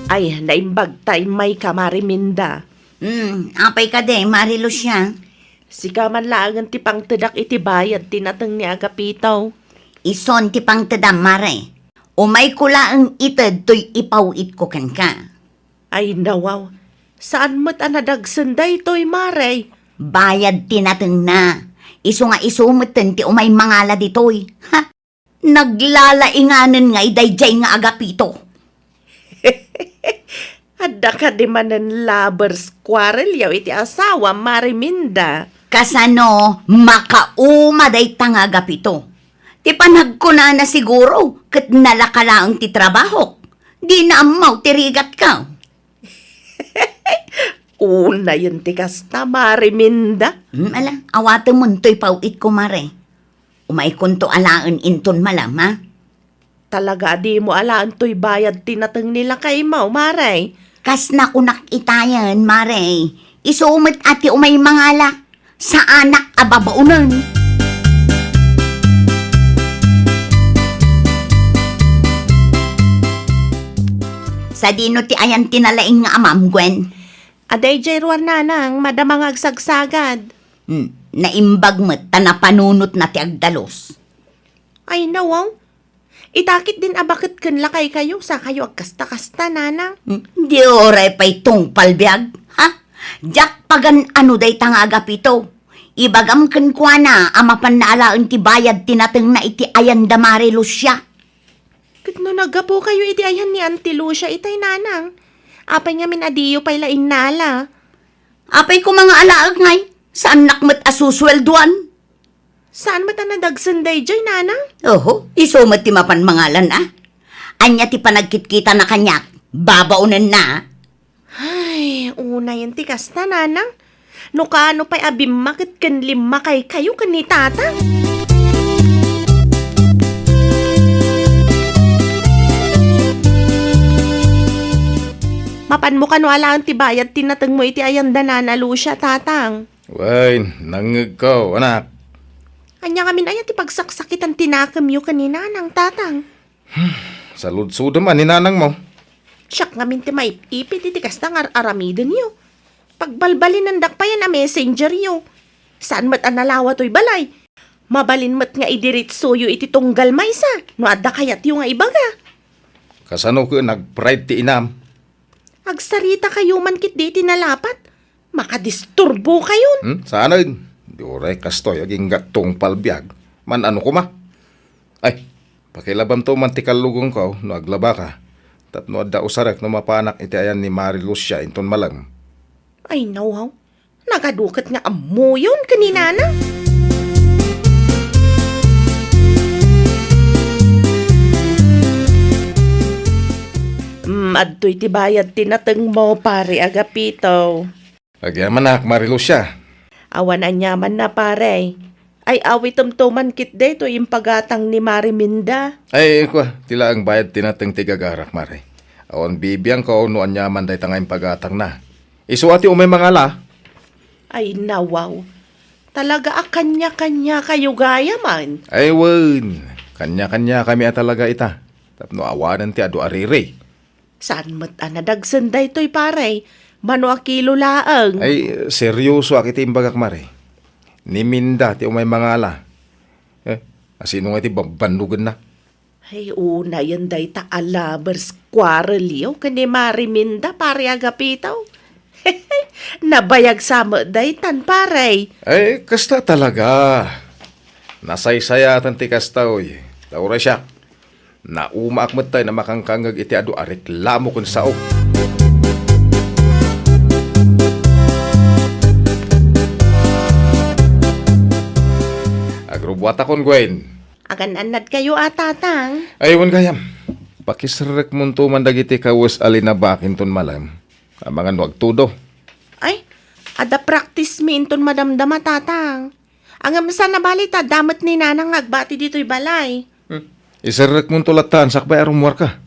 Ay, naimbag ta immayka, Mari Minda. Hmm, apay kadi, Mari Lucia? Sika man laengen ti pangtedak iti bayad ti nateng ni Agapito. Ison ti pangtedam, Mare. Umayko laeng ited toy ipaw-itko kenka. Ay, nawaw. Saan met a nadagsen daytoy, Mare. Bayad ti natengna. Isu nga isu metten ti umay mangala ditoy. Ha? Naglalainganen ngay daydiay nga Agapito. Adda kadi manen lovers quarrel yo iti asawa, Mari Minda? Kasano makauma dayta nga Agapito? Ti panagkunana siguro ket nalaka laeng ti trabahok. Dina ammaw ti rigatka. Unayen ti kasta, Mari Minda. Hmm, ala, awatemon toy paw-itko, Mare. Umaykonto alaen inton malam, ha? Talaga a dimo alaen toy bayad ti nateng ni lakaymo, Mare. Kas nakunak itayen, Mare. Isu met a ti umay mangala. Saanak a babaonen. Sadino ti ayan ti nalaing nga amam, Gwen? Adaydiay ruar, nanang, madama nga agsagsagad. Hmm, naimbag met ta napanunotna ti agdalus. Ay, nawaw. Ita ketdin a baket ken lakaykayo, sakayo agkasta-kasta, nanang. Hmm, di uray pay tungpal biag, ha? Diak pagan-ano dayta nga Agapito. Ibagam kenkuana a mapanna alaen ti bayad ti natengna iti ayan da Mari Lucia. Ket no naggapukayo iti ayan ni Auntie Lucia itay, nanang, apay ngamin a diyo pay la innala? Apay koma nga alaek ngay? Saannak met a susueldoan. Saan met a nadagsen daydiay, nanang? Oho, isu met ti mapan mangalan, a. Ania ti panagkitkitana kaniak? Babaonenna. Ay, unayen ti kasta, nanang. No kaano pay a bimmaket ken limmakaykayo ken ni tatang. Mapanmo kano alaen ti bayad ti natengmo iti ayan da Nana Lucia, tatang? Wen, nangngegko, anak. Ania ngamin aya ti pagsaksakitan ti nakemyo ken ni nanang, tatang? Saludsodem a ni nanangmo. Siak ngamin ti maip-ipit iti kasta nga ar-aramidenyo. Pagbalbalinendak payen a messengeryo. Saan met a nalawa toy balay. Mabalin met nga idiritsoyo iti tunggal maysa no adda kayatyo nga ibaga. Kasano ken nag-pride ti inam? Agsarita kayo man ketdi iti nalapat. Makadisturbo kayon. Hmm? Saanen? Di uray kastoy, agingga tungpal biag. Man-ano koma? Ay, pakilabamto man ti kallugongko no aglabaka. Tapno adda usarek no mapanak iti ayan ni Mari Lucia inton malem. Ay, nawaw. Nagaduket nga ammoyon ken ni nana. Mm, adtoy ti bayad ti natengmo, Pare Agapito. Agyamanak, Mari Lucia. Awan aniamanna, pare. Ay, awitemto man ketdi toy impagatang ni Mari Minda. Ay, kua, ti laeng bayad ti nateng ti gagarak, Mari. Awan bibiangko no aniaman dayta nga impagatangna. Isu a ti umay mangala. Ay, nawaw. Talaga a kanya-kanya kayo gaya man. Ay, wen. Kanya-kanya kami a talaga ita. Tapno awanen ti adu a riri. Saan met a nadagsen daytoy, pare? Mano a kilo laeng? Ay, seryoso ak iti imbagak, Mari. Ni Minda ti umay mangala. Eh, asino nga iti bambannogenna? Ay, unayen dayta a lovers quarrel yo ken ni Mari Minda, Pare Agapito. Nabayag sa met daytan, pare. Ay, kasta talaga. Nasaysayaten ti kasta, oy. Ta uray siak, naumaak met tay a makangkangngeg iti adu a reklamo ken sao. Agrubuatakon, Gwen. Agan-annadkayo a, Tatang? Ay, wen gayam. Pakiserrekmonto man dagiti kawes a linabak inton malem. Amangan no agtudo. Ay, adda practice mi inton madamdama, Tatang. Ngem saan a bali ta adda met ni Nanang nga agbati ditoy balay. Hmm. Iserrekmonto latta, sakbay a rummuarka.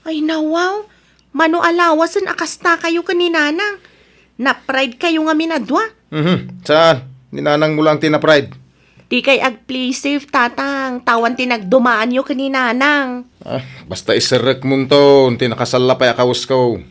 Ay, nawaw. Mano a lawasen a kastakayo ken ni Nanang? Na-pride kayo ngamin a dua? Mhm. Saan? Ni Nanangmo lang ti na-pride. Dikay ag-play safe, Tatang. Tawan ti nagdumaanyo ken ni Nanang. Ah, basta iserrekmonto, ti nakasalla pay a kawesko.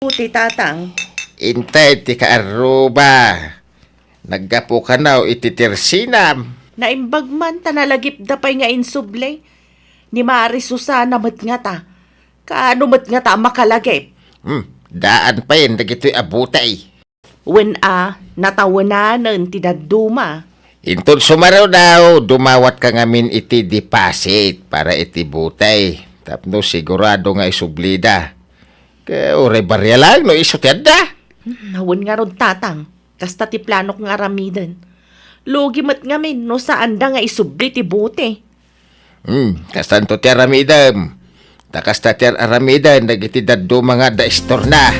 Ti tatang. Inted ti kaarruba. Naggapu kano iti tirsinam. Naimbag man ta nalagipda pay nga insubli. Ni Mari Susana met ngata. Kaano met ngata a makalagip? Hmm, daan payen dagitoy a butey. Wen a, natawenanen ti dadduma. Inton sumaruno, dumawatka ngamin iti deposit para iti butey. Tapno sigurado nga isublida. Ket uray barria laeng no isu ti adda. Hmm, wen ngarud, tatang. Kasta ti planok nga aramiden. Lugi met ngamin no saanda nga isubli ti butey. Hmm, kasanto ti aramidem. Ta kasta ti ar-aramiden dagiti dadduma nga adda istorna.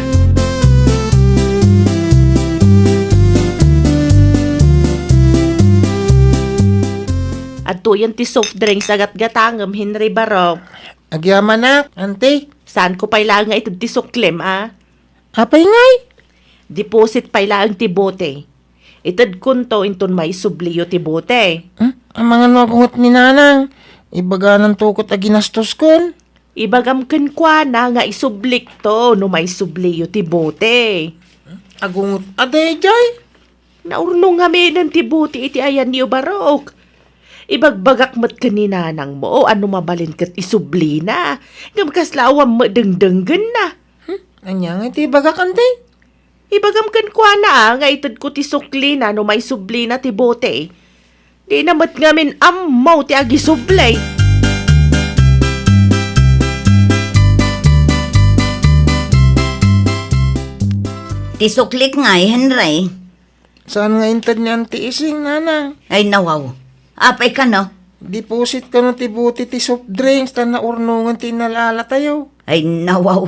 Adtoyen ti soft drinks a gatgatangem, Henry Barok. Agyamanak, auntie. Saanko pay laeng nga ited ti suklim, a? Apay ngay? Deposit pay laeng ti bote. Itedkonto inton maisubliyo ti bote. Hmm? Amangan no agunget ni Nanang. Ibagananto ket aginastoskon. Ibagam kenkuana nga isublikto no maisubliyo ti bote. Agunget a daydiay? Naurnong ngaminen ti bote iti ayanyo, Barok. Ibagbagak met ken ni nanangmo, o ano mabalin ket isublina. Ngem kasla awan met dengdenggenna. Hmm? Ania nga iti ibagak, auntie? Ibagam kenkuana, a, nga itedko ti suklina no maisublina ti bote. Dina met ngamin ammo ti agisubli. Ti suklik ngay, Henry. Saan nga inted ni Auntie Ising, Nanang? Ay, nawaw. Apay kano? Deposit kano ti bote ti soft drinks ta naurnongen ti inalala tayo. Ay, nawaw.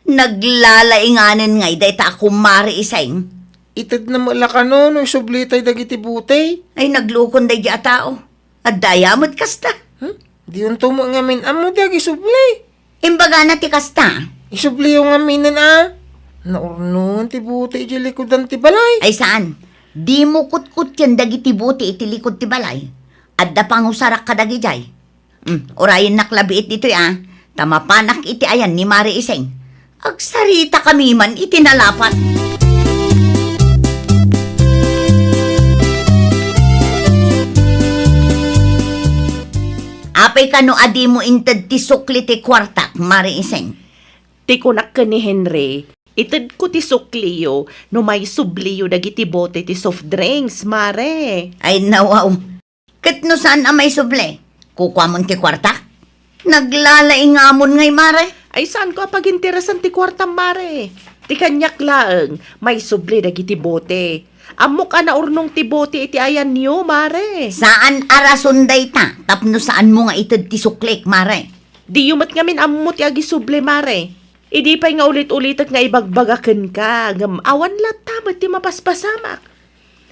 Naglalainganen ngay dayta a kumare Ising. Itedna met la kano no isublitay dagiti bote. Ay, naglukon daydi a tao. Adda aya met kasta. Hmm? Diyonto met ngamin ammo ti agisubli. Imbagana ti kasta. Isubliyo ngaminen a. Naurnongen ti bote idiay likudan ti balay. Ay saan. Dimo kutkutien dagiti bote iti likud ti balay. Adda pangusarak kadagidiay. Hmm, urayennak la biit ditoy a. Ta mapanak iti ayan ni Mare Ising. Agsaritakami man iti nalapat. Apay kano a dimo inted ti sukli ti kuartak, Mare Ising? Ti kunak ken ni Henry, itedko ti sukliyo no maisubliyo dagiti bote ti soft drinks, Mare. Ay, nawaw. Ket no saan a maisubli, kukuamon ti kuartak? Naglalaingamon ngay, Mare. Ay, saanko a paginteresan ti kuartam, Mare. Ti kaniak laeng, maisubli dagiti bote. Ammok a naurnong ti bote iti ayanyo, Mare. Saan a rason dayta tapno saanmo nga ited ti suklik, Mare. Diyo met ngamin ammo ti agisubli, Mare. Idi pay nga ulit-ulitek nga ibagbaga kenka, ngem awan latta met ti mapaspasamak.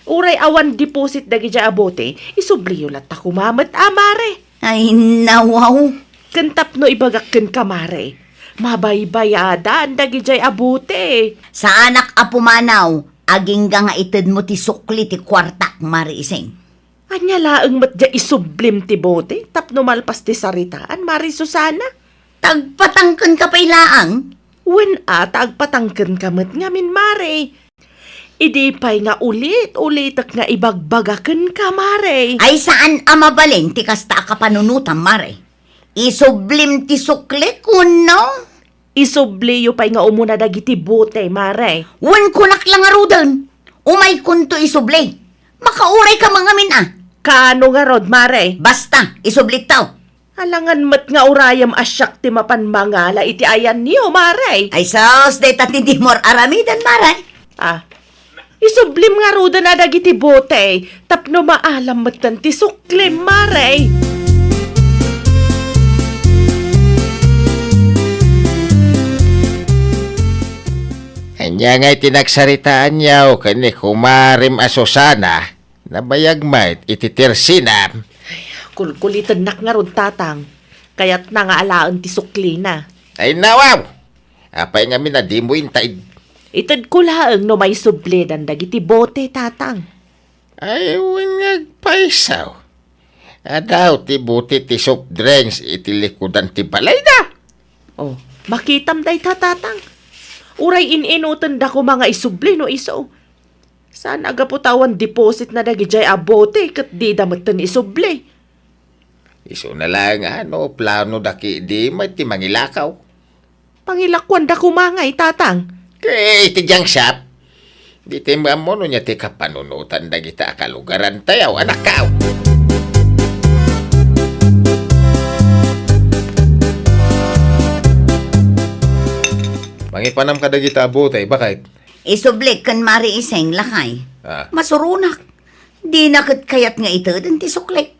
Uray awan deposit dagidiay a bote, isubliyo latta koma met a, Mare. Ay, nawaw. Ken tapno ibagak kenka, Mare, mabaybayadan dagidiay a bote. Saanak a pumanaw, agingga nga itedmo ti sukli ti kuartak, Mare Ising. Ania laeng met diay isublim ti bote tapno malpas ti saritaan, Mare Susana? Ta agpatangkenka pay laeng? Wen a, ta agpatangkenka met ngamin, Mare. Idi pay nga ulit-ulitek nga ibagbaga kenka, Mare. Ay, saan a mabalin ti kasta a kapanunotam, Mare. Isublim ti suklik, wenno? Isubliyo pay nga umuna dagiti bote, Mare. Wen kunak la ngaruden, umaykonto isubli. Makaurayka mangamin a. Kaano ngarud, Mare? Basta, isublikto. Alangan met nga urayem a siak ti mapan mangala iti ayanyo, Mare. Ay sus, dayta ti dimo ar-aramiden, Mare. Ah, isublim ngaruden a dagiti bote tapno maalam metten ti suklim, Mare. Ania ngay ti nagsaritaanyo ken ni kumarem a Susana? Nabayag met iti tirsinam. Kulkulitennak ngarud, Tatang. Kayatna nga alaen ti suklina. Ay, nawaw! Apay ngamin a dimo inted? Itedko laeng no maisublidan dagiti bote, Tatang. Ay, wen nga agpayso. Adaw ti bote ti soft drinks iti likudan ti balayda. Oh, makitam dayta, Tatang. Uray in-inutenda koma nga isubli no isu. Saan a gapu ta awan depositna dagidiay a bote ket dida metten isubli. Isuna laeng a no plano da ketdi met ti mangilakaw. Pangilakuanda koma ngay, Tatang. Ket iti junk shop, di ti maammo no ania ti kapanunotan dagita a kalugarantayo, anakkaw. Mangipanam kadagita a bote, baket? Isublik ken Mari Iseng, lakay. Ah. Masuronak. Dina ket kayat nga iteden ti suklek.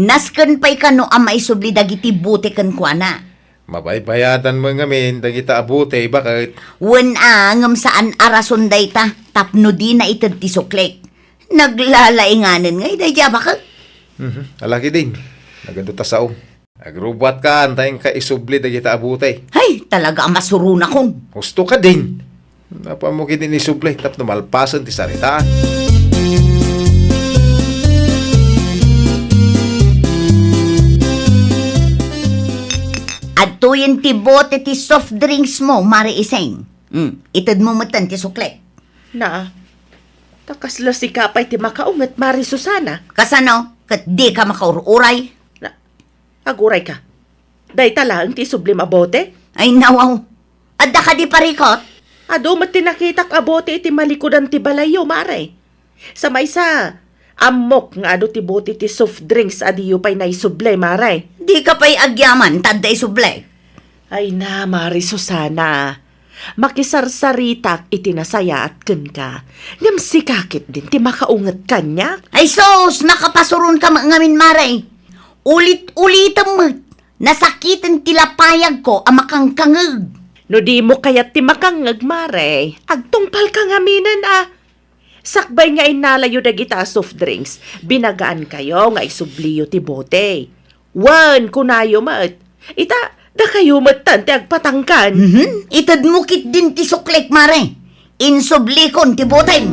Nasken pay kano a maisubli dagiti bote kenkuana. Mabaybayadan met ngamin dagita a bote, baket? Wen a, ngem saan a rason dayta tapno dina ited ti suklek. Naglalainganen ngay daydi a baket. Mhm. Ala ketdin. Nagadu ta sao. Agrubbuatkan ta inka isubli dagita a bote. Hay, talaga a masuronakon. Husto ketdin. Apaanmo ketdin isubli tapno malpasen ti sarita. Adtoyen ti bote ti soft drinks mo, Mari Iseng. Hmm, itedmo metten ti suklek. Na, ta kasla sika pay ti makaunget, Mari Susana. Kasano? Ket dika makaur-uray? Na, agurayka. Dayta laeng ti isublim a bote? Ay, nawaw. Adda kadi parikot? Adu met ti nakitak a bote iti malikudan ti balayyo, Mare. Sa maysa, ammok nga adu ti bote ti soft drinks a diyo pay naisubli, Mare. Dika pay agyaman ta adda isubli. Ay na, Mari Susana. Makisarsaritak iti nasayaat kenka. Ngem sika ketdin ti makaunget kaniak. Ay sus, makapasuronka met ngamin, Mare. Ulit-ulitem met. Nasakiten ti lapayagko a makangkangeg. No dimo kayat ti makangngeg, Mare, agtungpalka ngaminen a. Sakbay nga innalayo dagita a soft drinks, binagaankayo nga isubliyo ti bote. Wen, kunayo met, ita, dakayo metten ti agpatangkan. Mhm. Itedmo ketdin ti suklek, Mare. Insublikon ti botem.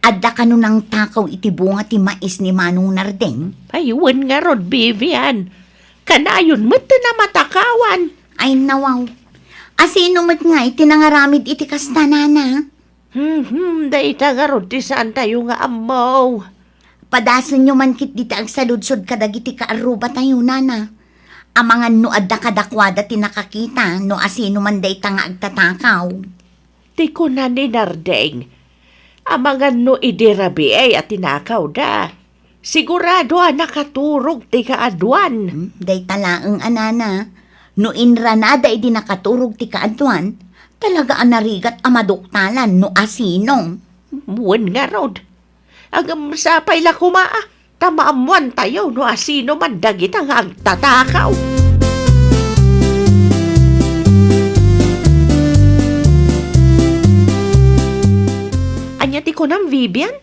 Adda kano nangtakaw iti bunga ti mais ni Manong Narding? Ay, wen ngarud, Vivian. Kanayon met ti namatakawan. Ay, nawaw. Asino met ngay ti nangaramid iti kasta, nana? Hmm, hmm, dayta ngarud ti saantayo nga ammo. Padasenyo man ketdi ti agsaludsod kadagiti kaarrubatayo, nana. Amangan no adda kadakuada ti nakakita no asino man dayta nga agtatakaw. Ti kuna ni Nardeng, amangan no idi rabii a tinakawda. Sigurado a nakaturog ti kaaduan. Hmm, dayta laeng a nana. No inranada idi nakaturog ti kaaduan, talaga a narigat a maduktalan no asino. Wen ngarud. Ngem sapay la koma, a, ta maammoantayo no asino man dagita nga agtatakaw. Ania ti kunam, Vivian?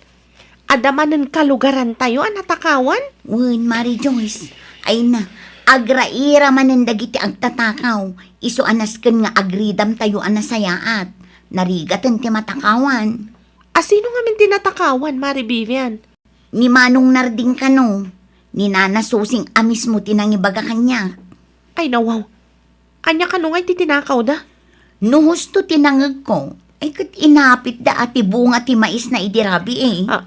Adda manen kalugarantayo a natakawan? Wen, Mari Joyce. Ay na, agraira manen dagiti agtatakaw. Isu a nasken nga agridamtayo a nasayaat. Narigaten ti matakawan. Asino ngamin ti natakawan, Mari Vivian? Ni Manong Narding kano, ni Nana Susing a mismo ti nangibaga kaniak. Ay, nawaw. Ania kano nga iti tinakawda? No husto ti nangegko, ay ket inapitda a ti bunga ti maisna idi rabii. A,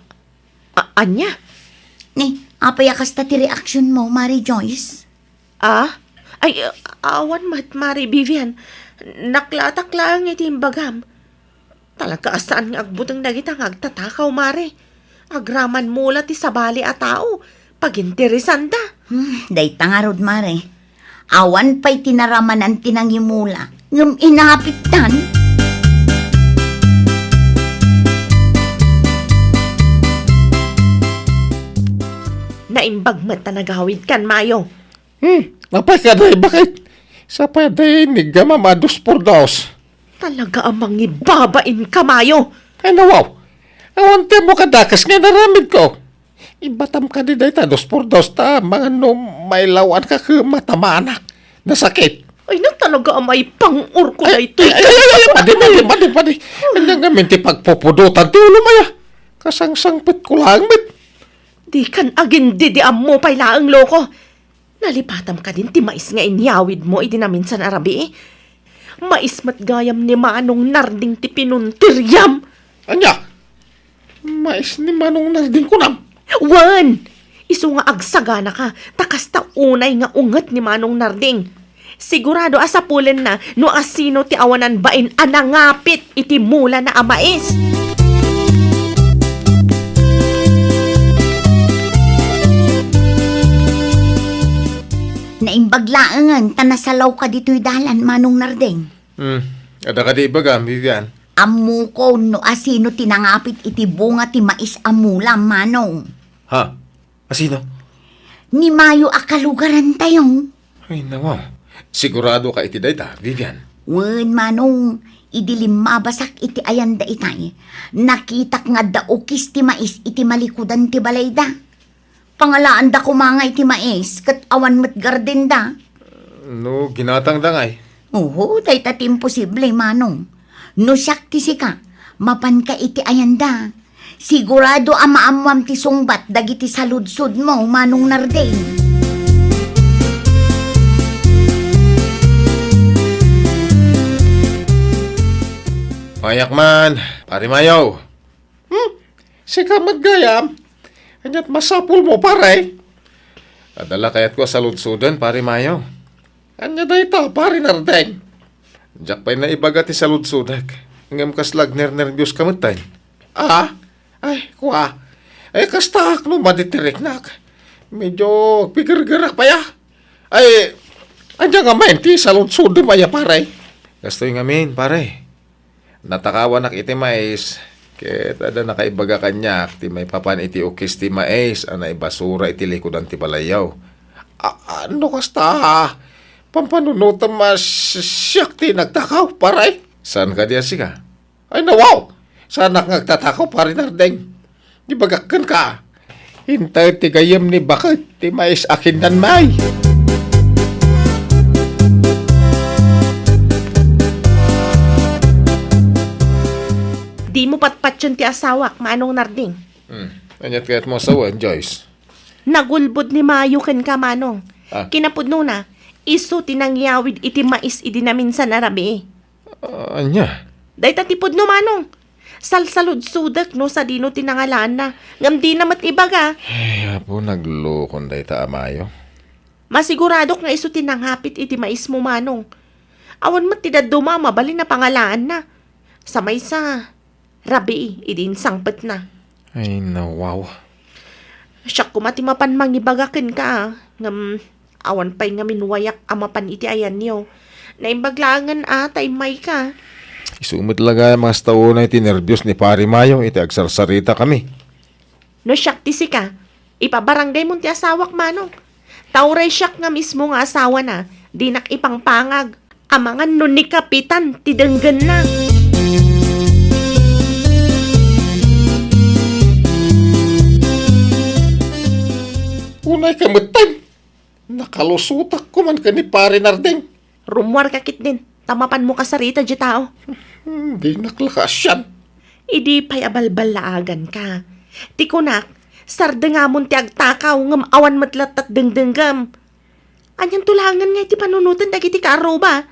a, ania? Ni, apay a kasta ti reaksionmo, Mari Joyce? Ah? Ay, a-, awan met, Mari Vivian. Naklatak laeng iti imbagam. Talaga a saan nga agbuteng dagita nga agtatakaw, Mari. Agramanmo la ti sabali a tao. Paginteresanda. Hmm, dayta ngarud, Mari. Awan pay ti naramanan ti nangimula, ngem inapitdan. Naimbag met ta nagawidkan, Mayo. Hmm, apay kadi, baket? Sapay a di niggamam a dos por dos. Talaga a mangibabain ka, Mayo. Ay, nawaw. Awan ti ammo kadakes nga inaramidko. Ibatam kadi dayta dos por dos ta amangan no mailawan ka ket matamanak. Nasakit. Ay, na talaga a maipang-or ko daytoy. Ay, ay, ay, ay, padi, padi, padi, padi. Ania ngamin ti pagpupudotan ti ulom aya? Kasangsangpetko laeng met. Dikan agin-, di, di ammo pay laeng, loko. Nalipatam kadin ti mais nga inyawidmo iti naminsan a rabii? Mais met gayam ni Manong Narding ti pinuntiriam. Ania? Mais ni Manong Narding kunam? Wen! Isu nga agsaganaka, ta kasta unay nga unget ni Manong Narding. Sigurado a sapulenna no asino ti awanan bain a nangapit iti mulana a mais. Naimbag laengen ta nasalawka ditoy dalan, Manong Nardeng. Hmm. Adda kadi ibagam, Vivian? Ammokon no asino ti nangapit iti bunga ti mais a mula, Manong. Ha? Asino? Ni Mayo a kalugarantayo. Ay, nawaw. Sigurado ka iti dayta, Vivian? Wen, Manong, idi limmabasak iti ayanda itay, nakitak nga adda ukis ti mais iti malikudan ti balayda. Pangalaanda koma nga iti mais, ket awan met gardenda. No ginatangda ngay? Oho, dayta ti imposible, Manong. No siak ti sika, mapanka iti ayanda. Sigurado a maammoam ti sungbat dagiti saludsodmo, Manong Narding. Mayak man, Pare Mayo. Hmm? Sika met gayam? Ania't masapulmo, pare? Adda la kayatko a saludsoden, Pare Mayo. Ania dayta, Pare Nardeng? Diak pay naibaga ti saludsodek. Ngem kasla agnernerbios ka metten. Ah? Ay, kua. Ay, kastaak no madi ti riknak. Medyo agpigergerak pay, ah. Ay, ania ngamin ti saludsodem aya, pare? Kastoy ngamin, pare. Natakawanak iti mais, ket adda nakaibaga kaniak ti maipapan iti ukis ti mais a naibasura iti likudan ti balayyo. A-, a-, no kasta, pampanunotem a si-, siak ti nagtakaw, pare? Saan kadi a sika? Ay, nawaw! Saanak nga agtatakaw, Pare Nardeng. Di bagak kenka. Inted ti gayyem ni baket ti mais a kindanmay. Dimo patpatien ti asawak, Manong Narding. Hmm. Aniat kayat mo a sawen, Joyce? Nagulbod ni Mayo kenka, Manong. Ah. Kinapudnona, isu ti nangyawid iti mais idi naminsan a rabii. Ah, ania? Dayta ti pudno, Manong. Salsaludsodek no sadino ti nangalaanna, ngem dina met ibaga. Ay, Apo, naglukon dayta a Mayo. Masiguradok nga isu ti nangapit iti maismo, Manong. Awan met ti dadduma a mabalin a pangalaanna. Sa maysa, rabii idi insangpetna. Ay, nawaw. Siak koma ti mapan mangibaga kenka, ngem awan pay ngamin wayak a mapan iti ayanyo. Naimbag laengen a ta immayka. Isu met la gayam nga astaonay ti nerbios ni Pari Mayo iti agsarsaritakami. No siak ti sika, ipabarangaymon ti asawak, Manong. Ta uray siak nga mismo nga asawana, dinak ipangpangag. Amangan no ni Kapitan ti denggenna. Unay ka metten. Nakalusotak koman ken ni Pare Narding. Rummuarka ketdin, ta mapanmo kasarita diay tao. Hmm, dinak la kaasian. Idi pay a balballaaganka. Ti kunak, sardengamon ti agtakaw ngem awan met lattat dengdenggem. Anianto laengen nga iti panunoten dagiti kaarruba?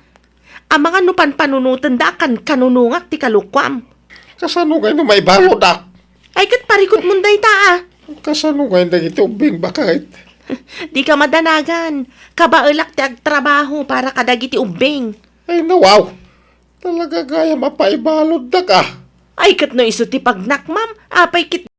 Amangan no panpanunotenda a kankanunongak ti kalukuam. Kasano ngay no maibalud, a? Ay, ket parikutmon dayta, a. Kasano ngay dagiti ubbing baket? Dika madanagan. Kabaelak ti agtrabaho para kadagiti ubbing. Ay, nawaw. Talaga gayam a paibaluddak, a. Ay, ket no isu ti pagnakmam, apay ket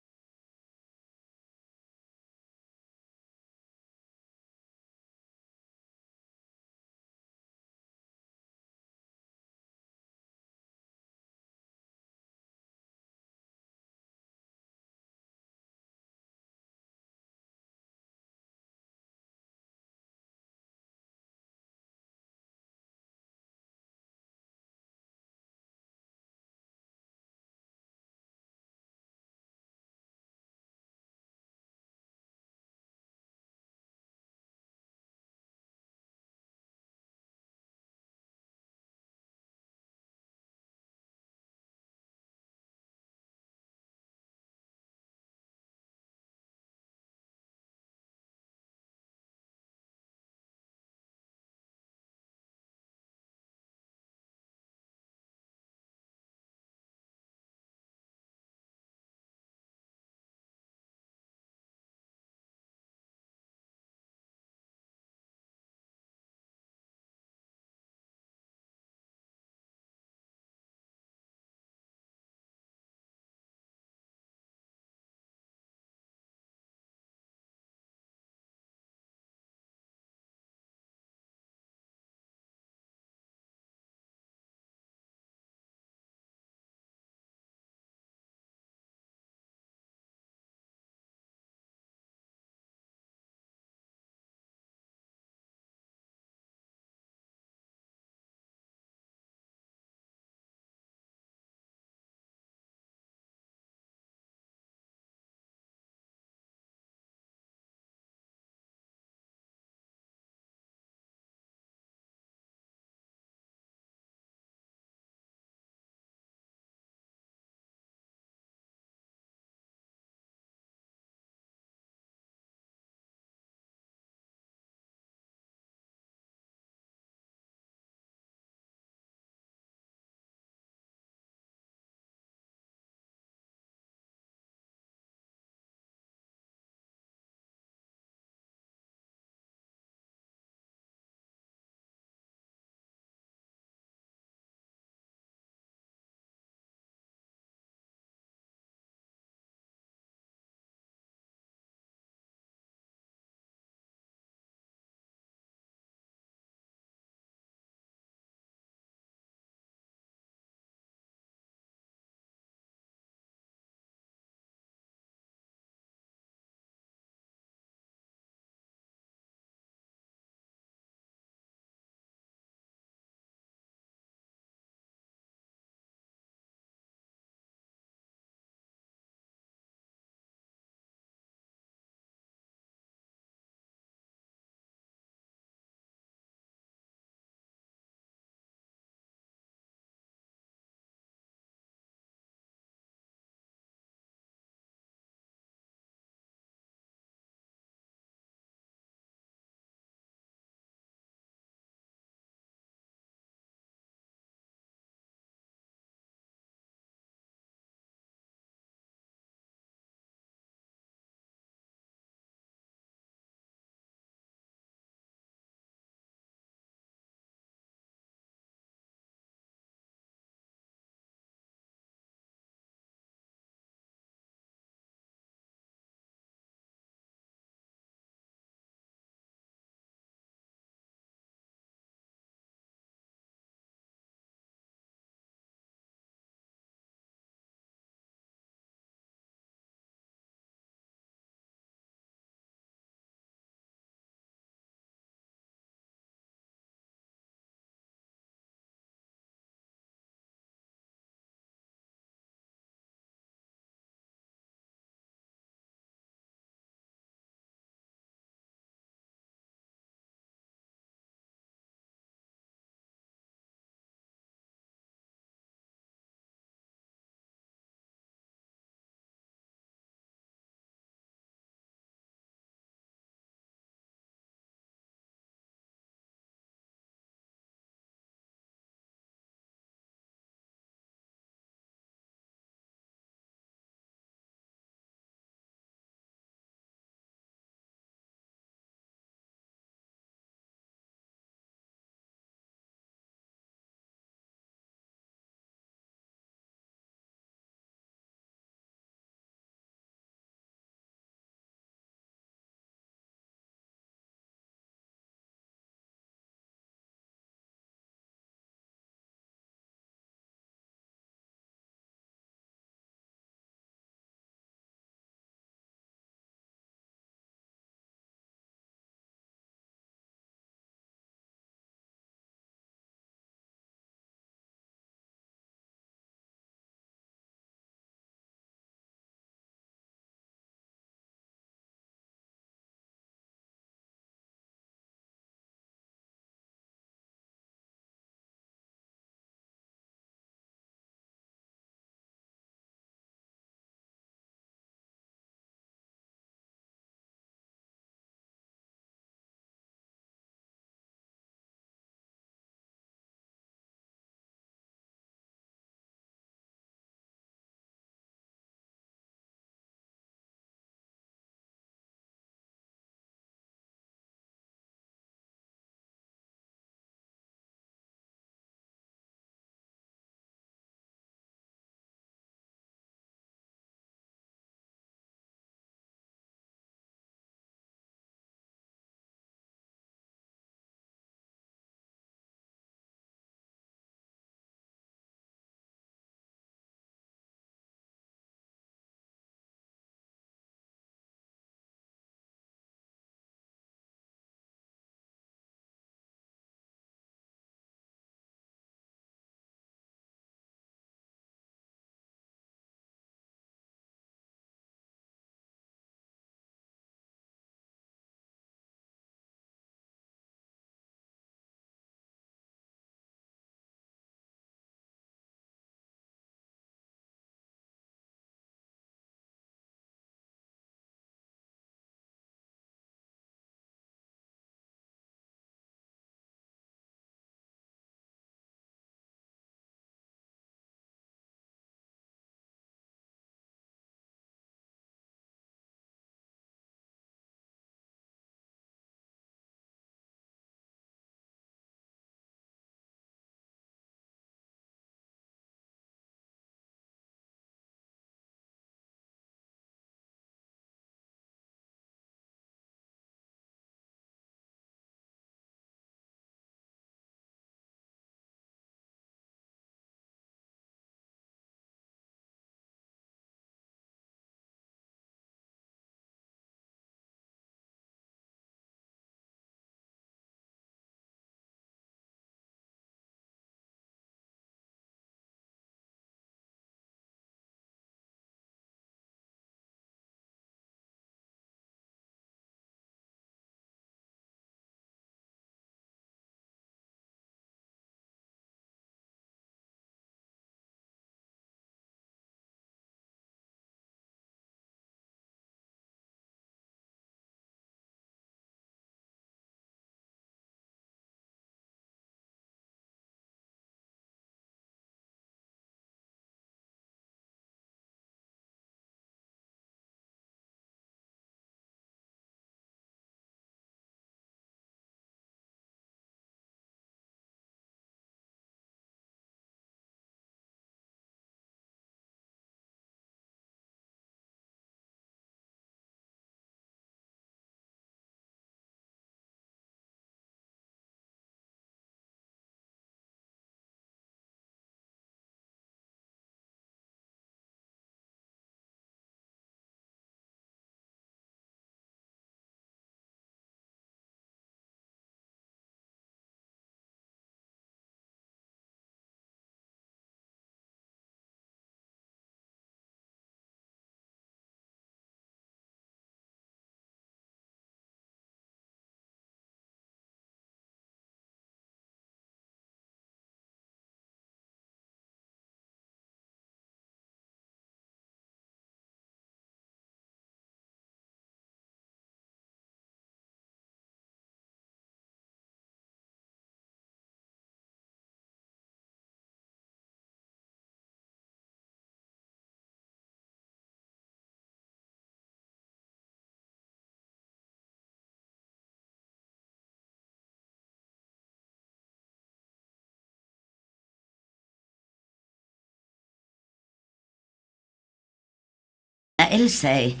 A, Else.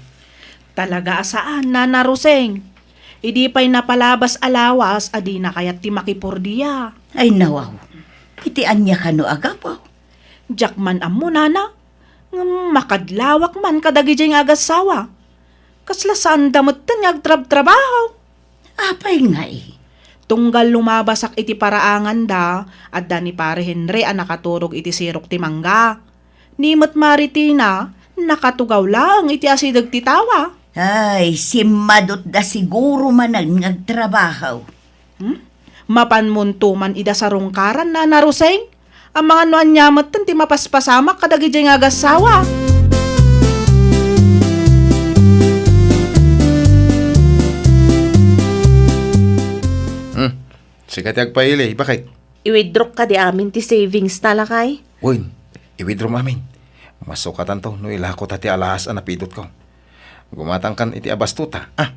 Talaga a saan, Nana Roseng. Idi pay napalabas a lawas a dina kayat ti makipordia. Ay, nawaw. Iti ania kano a gapu? Diak man ammo, Nana. Ngem makadlawak man kadagidiay nga agassawa. Kasla saanda metten nga agtrabtrabaho. Apay ngay? Tunggal lumabasak iti paraanganda, adda ni Pare Henry a nakaturog iti sirok ti mangga. Ni met Maritina, nakatugaw laeng iti asideg ti tawa. Ay, simmadutda siguro manen nga agtrabaho. Hmm? Mapanmonto man ida sarungkaran, Nana Roseng? Amangan no ania metten ti mapaspasamak kadagidiay nga agassawa. Hmm. Sika ti agpaili, bakit? I-withdraw kadi amin ti savings ta, lakay? Wen, i-withdraw amin. Masukatanto no ilako ta ti alahas a napidotko. Gumatangkan iti abasto ta, ah.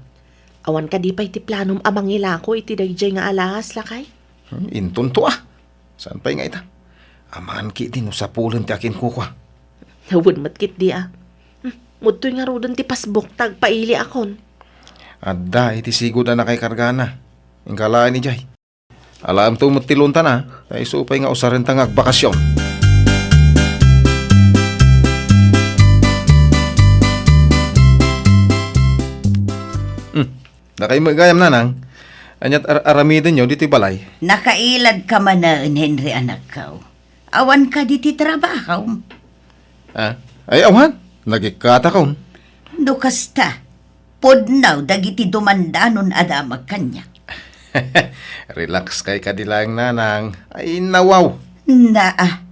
Awan kadi pay ti planom a mangilako iti daydiay nga alahas, lakay? Hmm, intonto, ah. Saan pay nga ita? Amangan ketdi no sapulen ti akinkukua. Wen met ketdi, ah. Hmm, mudtoy ngaruden ti pasbuk ta agpailiakon. Adda iti sigud a nakaikargana. Inka laeng idiay. Alaemto met ti loan ta, ta isu pay nga usarenta nga agbakasyon. Hmm. Dakay met gayam, Nanang. Aniat ar-, aramidenyo ditoy balay? Nakailadka manen, Henry, anakko. Awan kadi ti trabahom? Ah, ay, awan. Nagikkatakon. No kasta, pudno dagiti dumandanon a damag kaniak. Relax kay kadi laeng, Nanang. Ay, nawaw. Naa.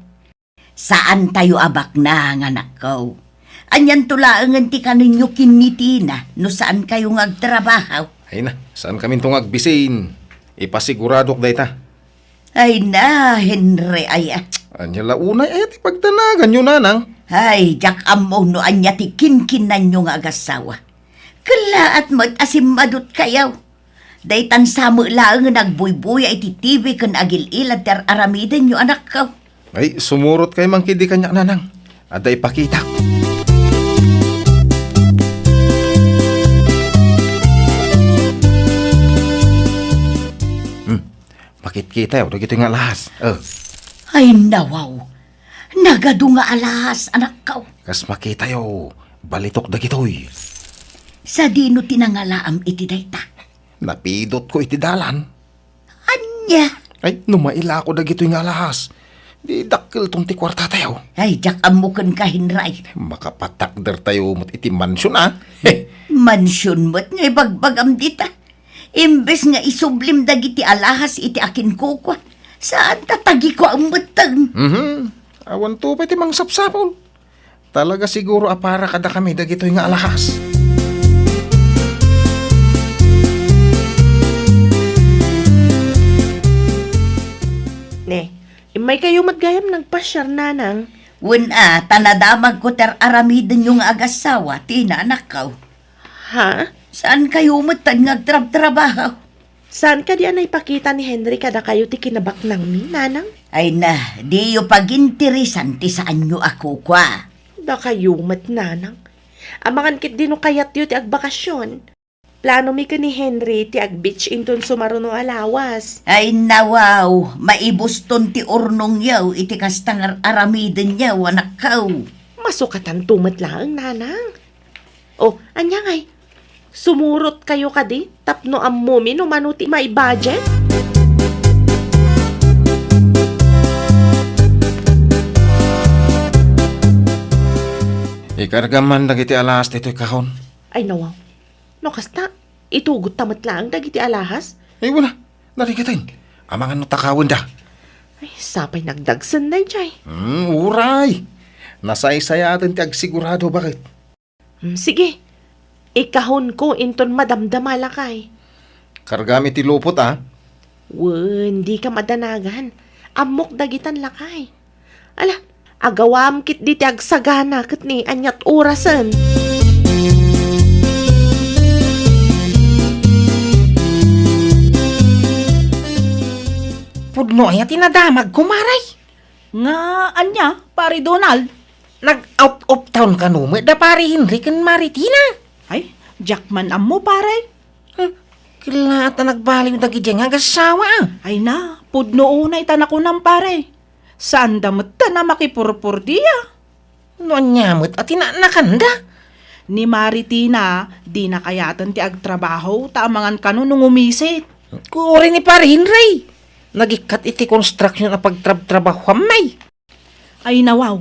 Saantayo a baknang, anakko. Anianto laengen ti kanenyo ken ni Tina no saankayo nga agtrabaho? Ay na, saankaminto nga agbisin. Ipasiguradok dayta. Ay na, Henry, aya. Ania la unay aya ti pagdanaganyo, Nanang? Ay, diak ammo no ania ti kinkinanyo nga agassawa. Kellaat met a simmadutkayo. Daytan sa met laengen agbuybuya iti T V ken agil-ilad ti ar-aramidenyo, anakko. Ay, sumurot kay man ketdi kaniak, Nanang. Adda ipakitak. Hmm. Makitkitayo dagitoy nga alahas. Eh. Ay, nawaw. Nagadu nga alahas, anakko. Kas makitayo, balitok dagitoy. Sadino ti nangalaam iti dayta? Napidotko iti dalan. Ania? Ay, no mailako dagitoy nga alahas, di dakkelton ti kuartatayo. Ay, diak ammo kenka, Henry. Makapatakdertayo met iti mansion, ah. Mansion met nga ibagbagam dita. Imbes nga isublim dagiti alahas iti akinkukua, saanta tagikuam metten. Mhm. Awanto pay ti mangsapsapul. Talaga siguro a para kadakami dagitoy nga alahas. Ne, immaykayo met gayam nagpasiar, Nanang. Wen a, ta nadamagko ti ar-aramidenyo nga agassawa, Tina, anakko. Ha? Saankayo metten nga agtrabtrabaho? Saan kadi a naipakita ni Henry kadakayo ti kinabaknangmi, Nanang? Ay na, diyo paginteresan ti saanyo a kukua. Dakayo met, Nanang. Amangan ketdi no kayatyo ti agbakasyon. Planomi ken ni Henry ti ag-beach inton sumaruno a lawas. Ay nawaw, maibuston ti urnongyo iti kasta nga ar-aramidenyo, anakko. Masukatanto met laeng, Nanang. O, ania ngay? Sumurotkayo kadi tapno ammomi no mano ti maibudget? Ikargam man dagiti alahas ditoy kahon. Ay, nawaw. No kasta, itugotta met laeng dagiti alahas? Ay, wala. Narigaten. Amangan no takawenda. Ay, sapay nagdagsen daydiay. Hmm, uray. Nasaysayaten ti agsigurado, baket. Hmm, sige. Ikahonko inton madamdama, lakay. Kargam iti lupot, a. Wen, dika madanagan. Ammok dagitan, lakay. Ala, agawam ketdi ti agsagana ket ni aniat orasen. Pudno aya ti nadamag, kumare? Nga ania, Pare Donald? Nag-out of town kano met da Pari Henry ken Mari Tina? Ay, diak man ammo, pare. Hmm, kelaat a nagbaliw dagiti nga agassawa, a. Ay na, pudno unay ta nakunam, pare. Saanda met a makipurpurdia. No ania met a tinaknakanda? Ni Mari Tina, dina kayaten ti agtrabaho, ta amangan kano no ngumisit. Uray ni Pari Henry. Nagikkat iti construction a pagtrabtrabahoan, may. Ay nawaw,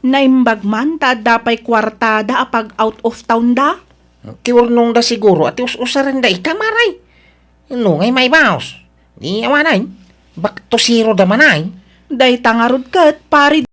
naimbag man ta adda pay kuartada a pag-out of town da? Ti urnongda siguro a ti us-usarenda ita, Mari. No ngay maibaos, di awanen, back to zero da manen. Dayta ngarud ket, pare.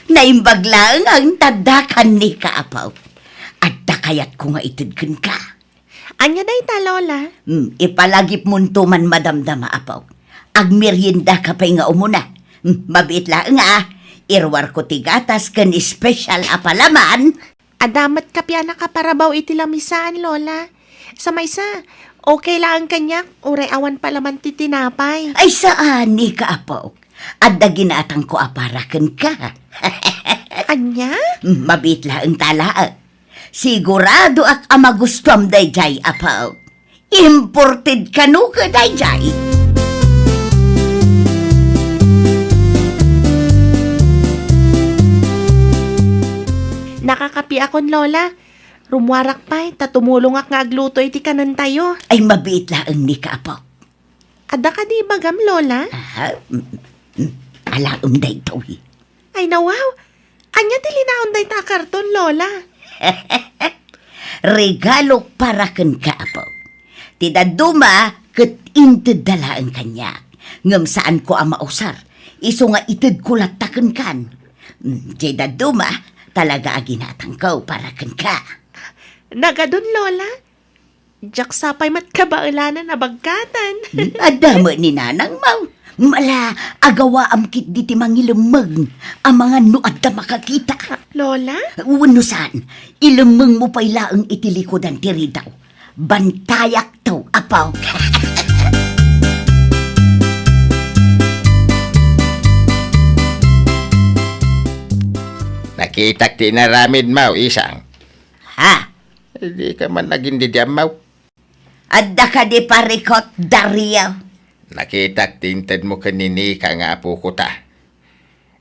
Naimbag laeng a inted daka, Nika, apo. Adda kayatko nga ited kenka. Ania dayta, Lola? Hmm, ipalagipmonto man madamdama, apo. Agmeriendaka pay nga umuna. Hmm, mabiit laeng a. Iruarko ti gatas ken espesyal a palaman. Adda met kape a nakaparabaw iti lamisaan, Lola. Sa maysa, okay laeng kaniak, uray awan palaman ti tinapay. Ay, saan, Nika, apo. Adda ginatangko a para kenka. Ania? Mabiit laeng ta laeng. Siguradoak a magustuam daydiay, apo. Imported kano ket daydiay. Nakakapiakon, Lola. Rummuarak pay, ta tumulongak nga agluto iti kanentayo. Ay, mabiit laeng, Nika, apo. Adda kadi ibagam, Lola? Aha, mm, mm, alaem daytoy. Ay, nawaw! Ania ti linaon dayta a karton, Lola? Regalo para kenka, apo. Ti dadduma ket intedda laeng kaniak. Ngem saanko a mausar. Isu nga itedko latta kenkan. Mm, ti dadduma, talaga a ginatangko para kenka. Nagadun, Lola? Diak sapay met kabaelanan a bagkatan. Hmm, adda met ni nanangmo. Mala, agawaam ketdi ti mangilemmeng amangan no adda makakita. Ah, Lola? Wenno saan, ilemmengmo pay laeng iti likudan ti ridaw. Bantayakto, apo. Nakitak ti inaramidmo, isang. Ha? Dika man nagin didiammaw. Adda kadi parikot, Dario? Nakitak ti intedmo ken ni Nika nga apoko ta.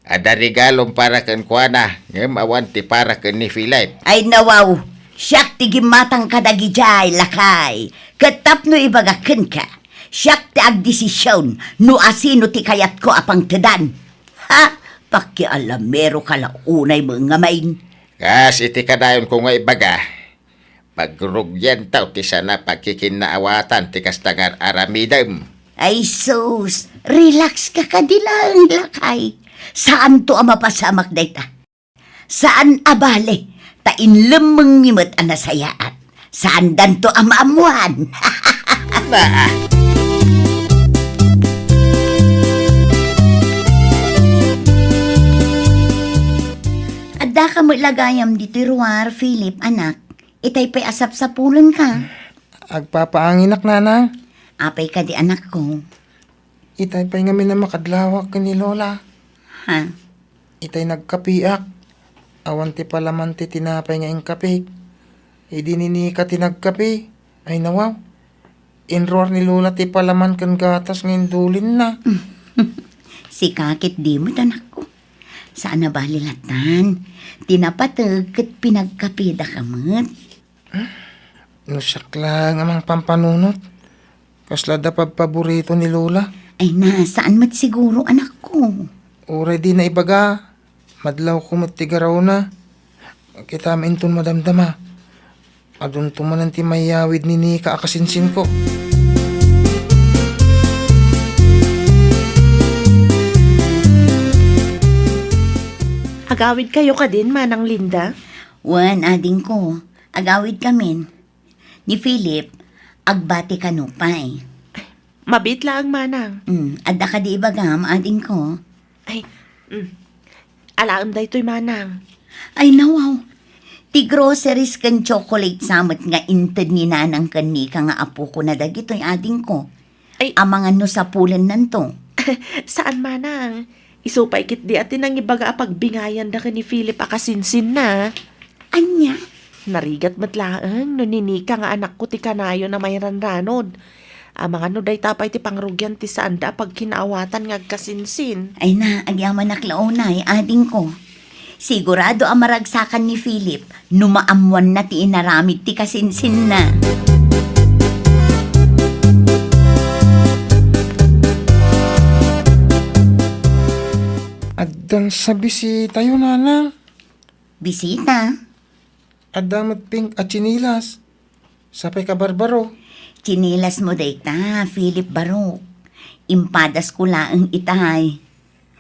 Adda regalom para kenkuana, ngem awan ti para ken ni Philip. Ay nawaw, siak ti gimmatang kadagidiay, lakay. Ket tapno ibagak kenka, siak ti agdesision no asino ti kayatko a pangtedan. Ha? Pakialameroka la unay met ngamin. Kas iti kadayonko nga ibaga, pagrugianto ti saan a pagkikinnaawatan ti kasta nga ar-aramidem. Ay sus, relax ka kadi laeng, lakay. Saanto a mapasamak dayta. Saan a bale, ta inlemmengmi met a nasayaat. Saandanto a maammoan. Naa. Addaka met la gayam ditoy ruar, Philip, anak. Itay pay a sapsapulenka. Agpapaanginak, nanang. Apay kadi, anakko? Itay pay ngamin a makadlawak ken ni Lola. Ha? Itay nagkapiak. Awan ti palaman ti tinapay nga inkapik. Idi ni Nika ti nagkapi. Ay nawaw. Inruar ni Lola ti palaman ken gatas nga indulinna. Sika ket di met, anakko. Saan a bale latan. Ti napateg ket pinagkapidaka met. No siak laeng a mangpampanunot, kasla adda pabpaborito ni Lola. Ay na, saan met siguro, anakko? Uray dina ibaga, madlawko met ti garawna. Kitam inton madamdama. Adunto manen ti mayawid ni Nika a kasinsinko. Agawidkayo kadin, Manang Linda? Wen, adingko. Agawidkamin. Ni Philip, agbati kano pay. Mabiit laeng, manang. Mm, adda kadi ibagam, adingko? Ay, mm. Alaem daytoy, manang. Ay, nawaw. Ti groceries ken chocolate sa met nga inted ni nanang ken Nika nga apokona dagitoy, adingko. Ay. Amangan no sapulennanto. Saan, manang. Isu pay ketdi a ti nangibaga a pagbingayanda ken ni Philip a kasinsinna. Ania? Narigat met laeng no ni Nika nga anakko ti kanayon a mairanranod. Amangan no dayta pay ti pangrugian ti saanda a pagkinaawatan nga agkasinsin. Ay na, agyamanak la unay, adingko. Sigurado a maragsakan ni Philip no maammoanna ti inaramid ti kasinsinna. Addan sa bisitayo, nanang. Bisita? Adda met pink a tsinilas. Sapay ka, Barbaro. Tsinilasmo dayta, Philip Barok. Impadasko laeng itay.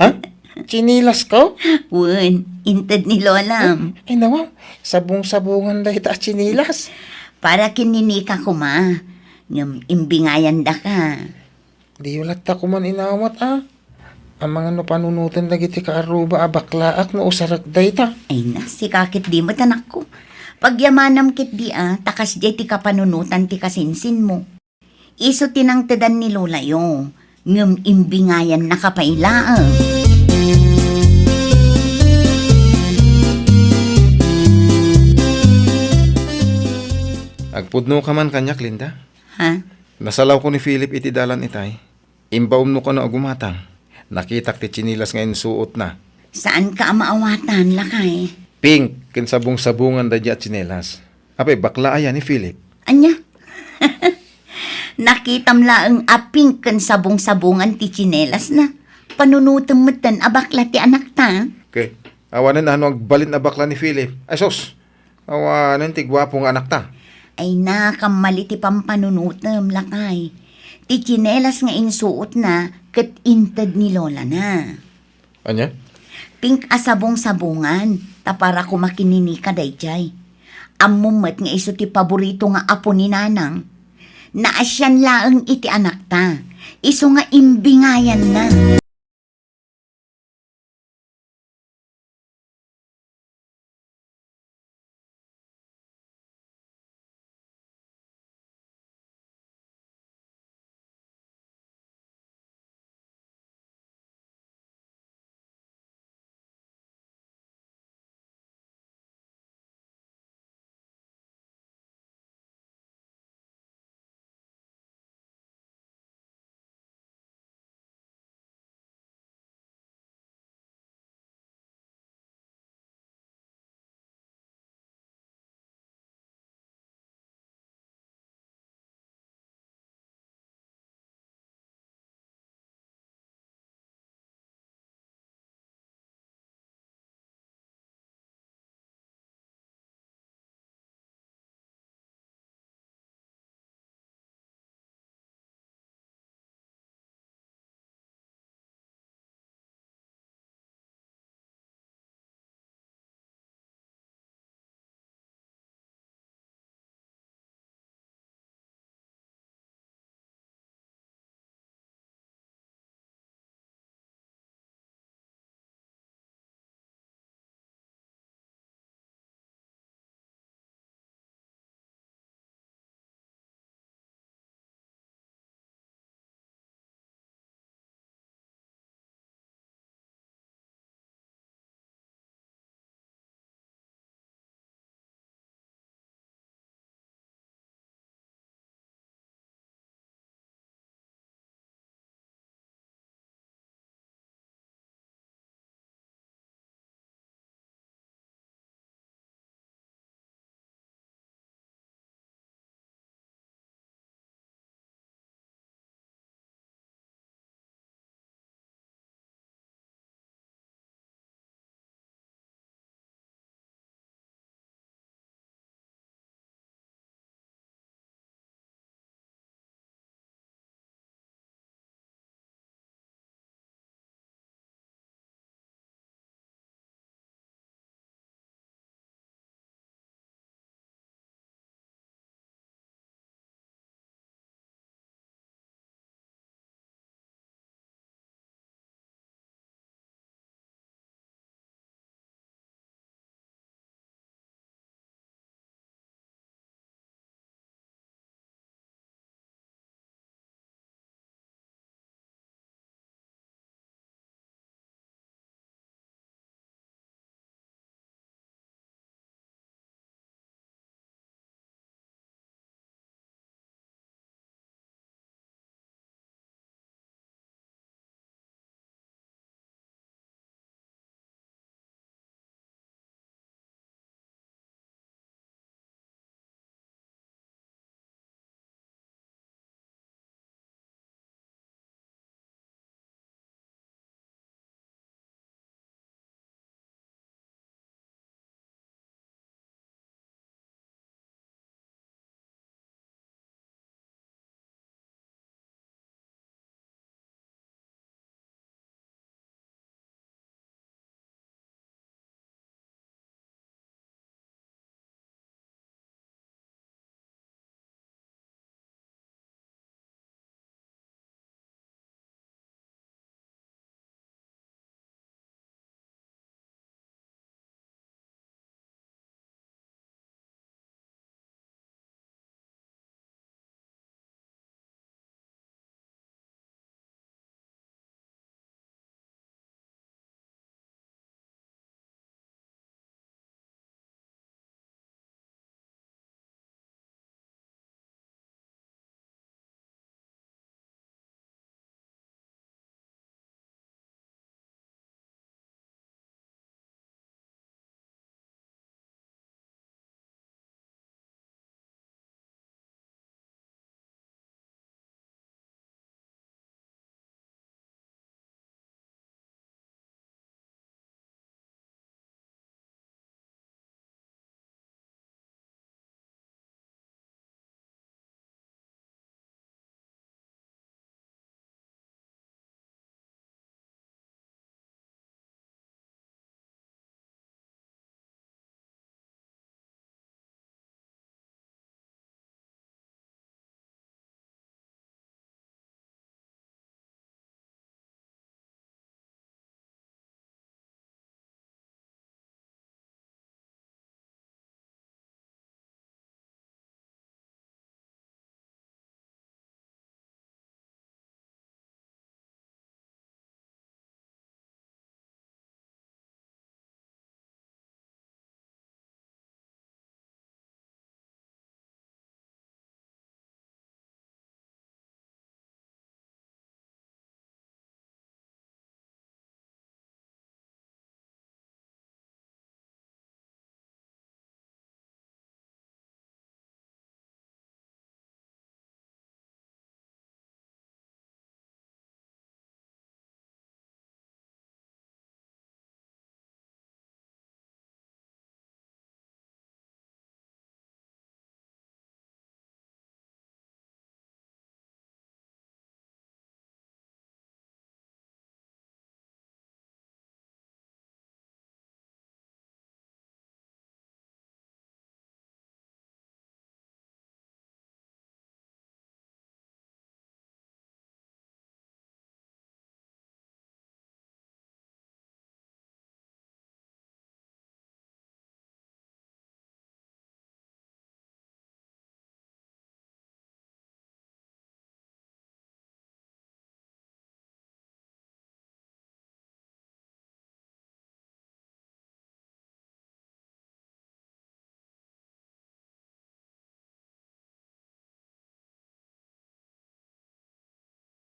Ha? Tsinilasko? Wen, inted ni Lolam. Ay, nawaw. Sabong-sabongan dayta a tsinilas. Para ken ni Nika koma. Ngem imbingayandaka. Diyo latta koman inawat, a. Amangan no panunoten dagiti kaarruba a baklaak no usarek dayta. Ay na, sika ket di met, anakko. Pagyamanam ket di, a, ta kasdiay ti kapanunotan ti kasinsinmo. Isu ti nangtedan ni Lolayo, ngem imbingayannaka pay laeng. Agpudnoka man kaniak, Linda. Ha? Nasalawko ni Philip iti dalan itay. Imbaonmo kano a gumatang. Nakitak ti tsinilas nga insuotna. Saanka a maawatan, lakay? Pink ken sabong-sabongan daydi a tsinelas. Apay, bakla aya ni Philip? Ania? Nakitam laeng a pink ken sabong-sabongan ti tsinelasna. Panunotem metten a bakla ti anakta. Okay. Awanen no agbalin a bakla ni Philip. Ay, sus! Awanen ti guapo nga anakta. Ay na, kammal iti pampanunotem, lakay. Ti tsinelas nga insuotna ket inted ni lolana. Ania? Pink a sabong-sabongan, ta para koma ken ni Nika daydiay. Ammom met nga isu ti paborito nga apo ni Nanang. Naasian laeng iti anakta. Isu nga imbingayanna.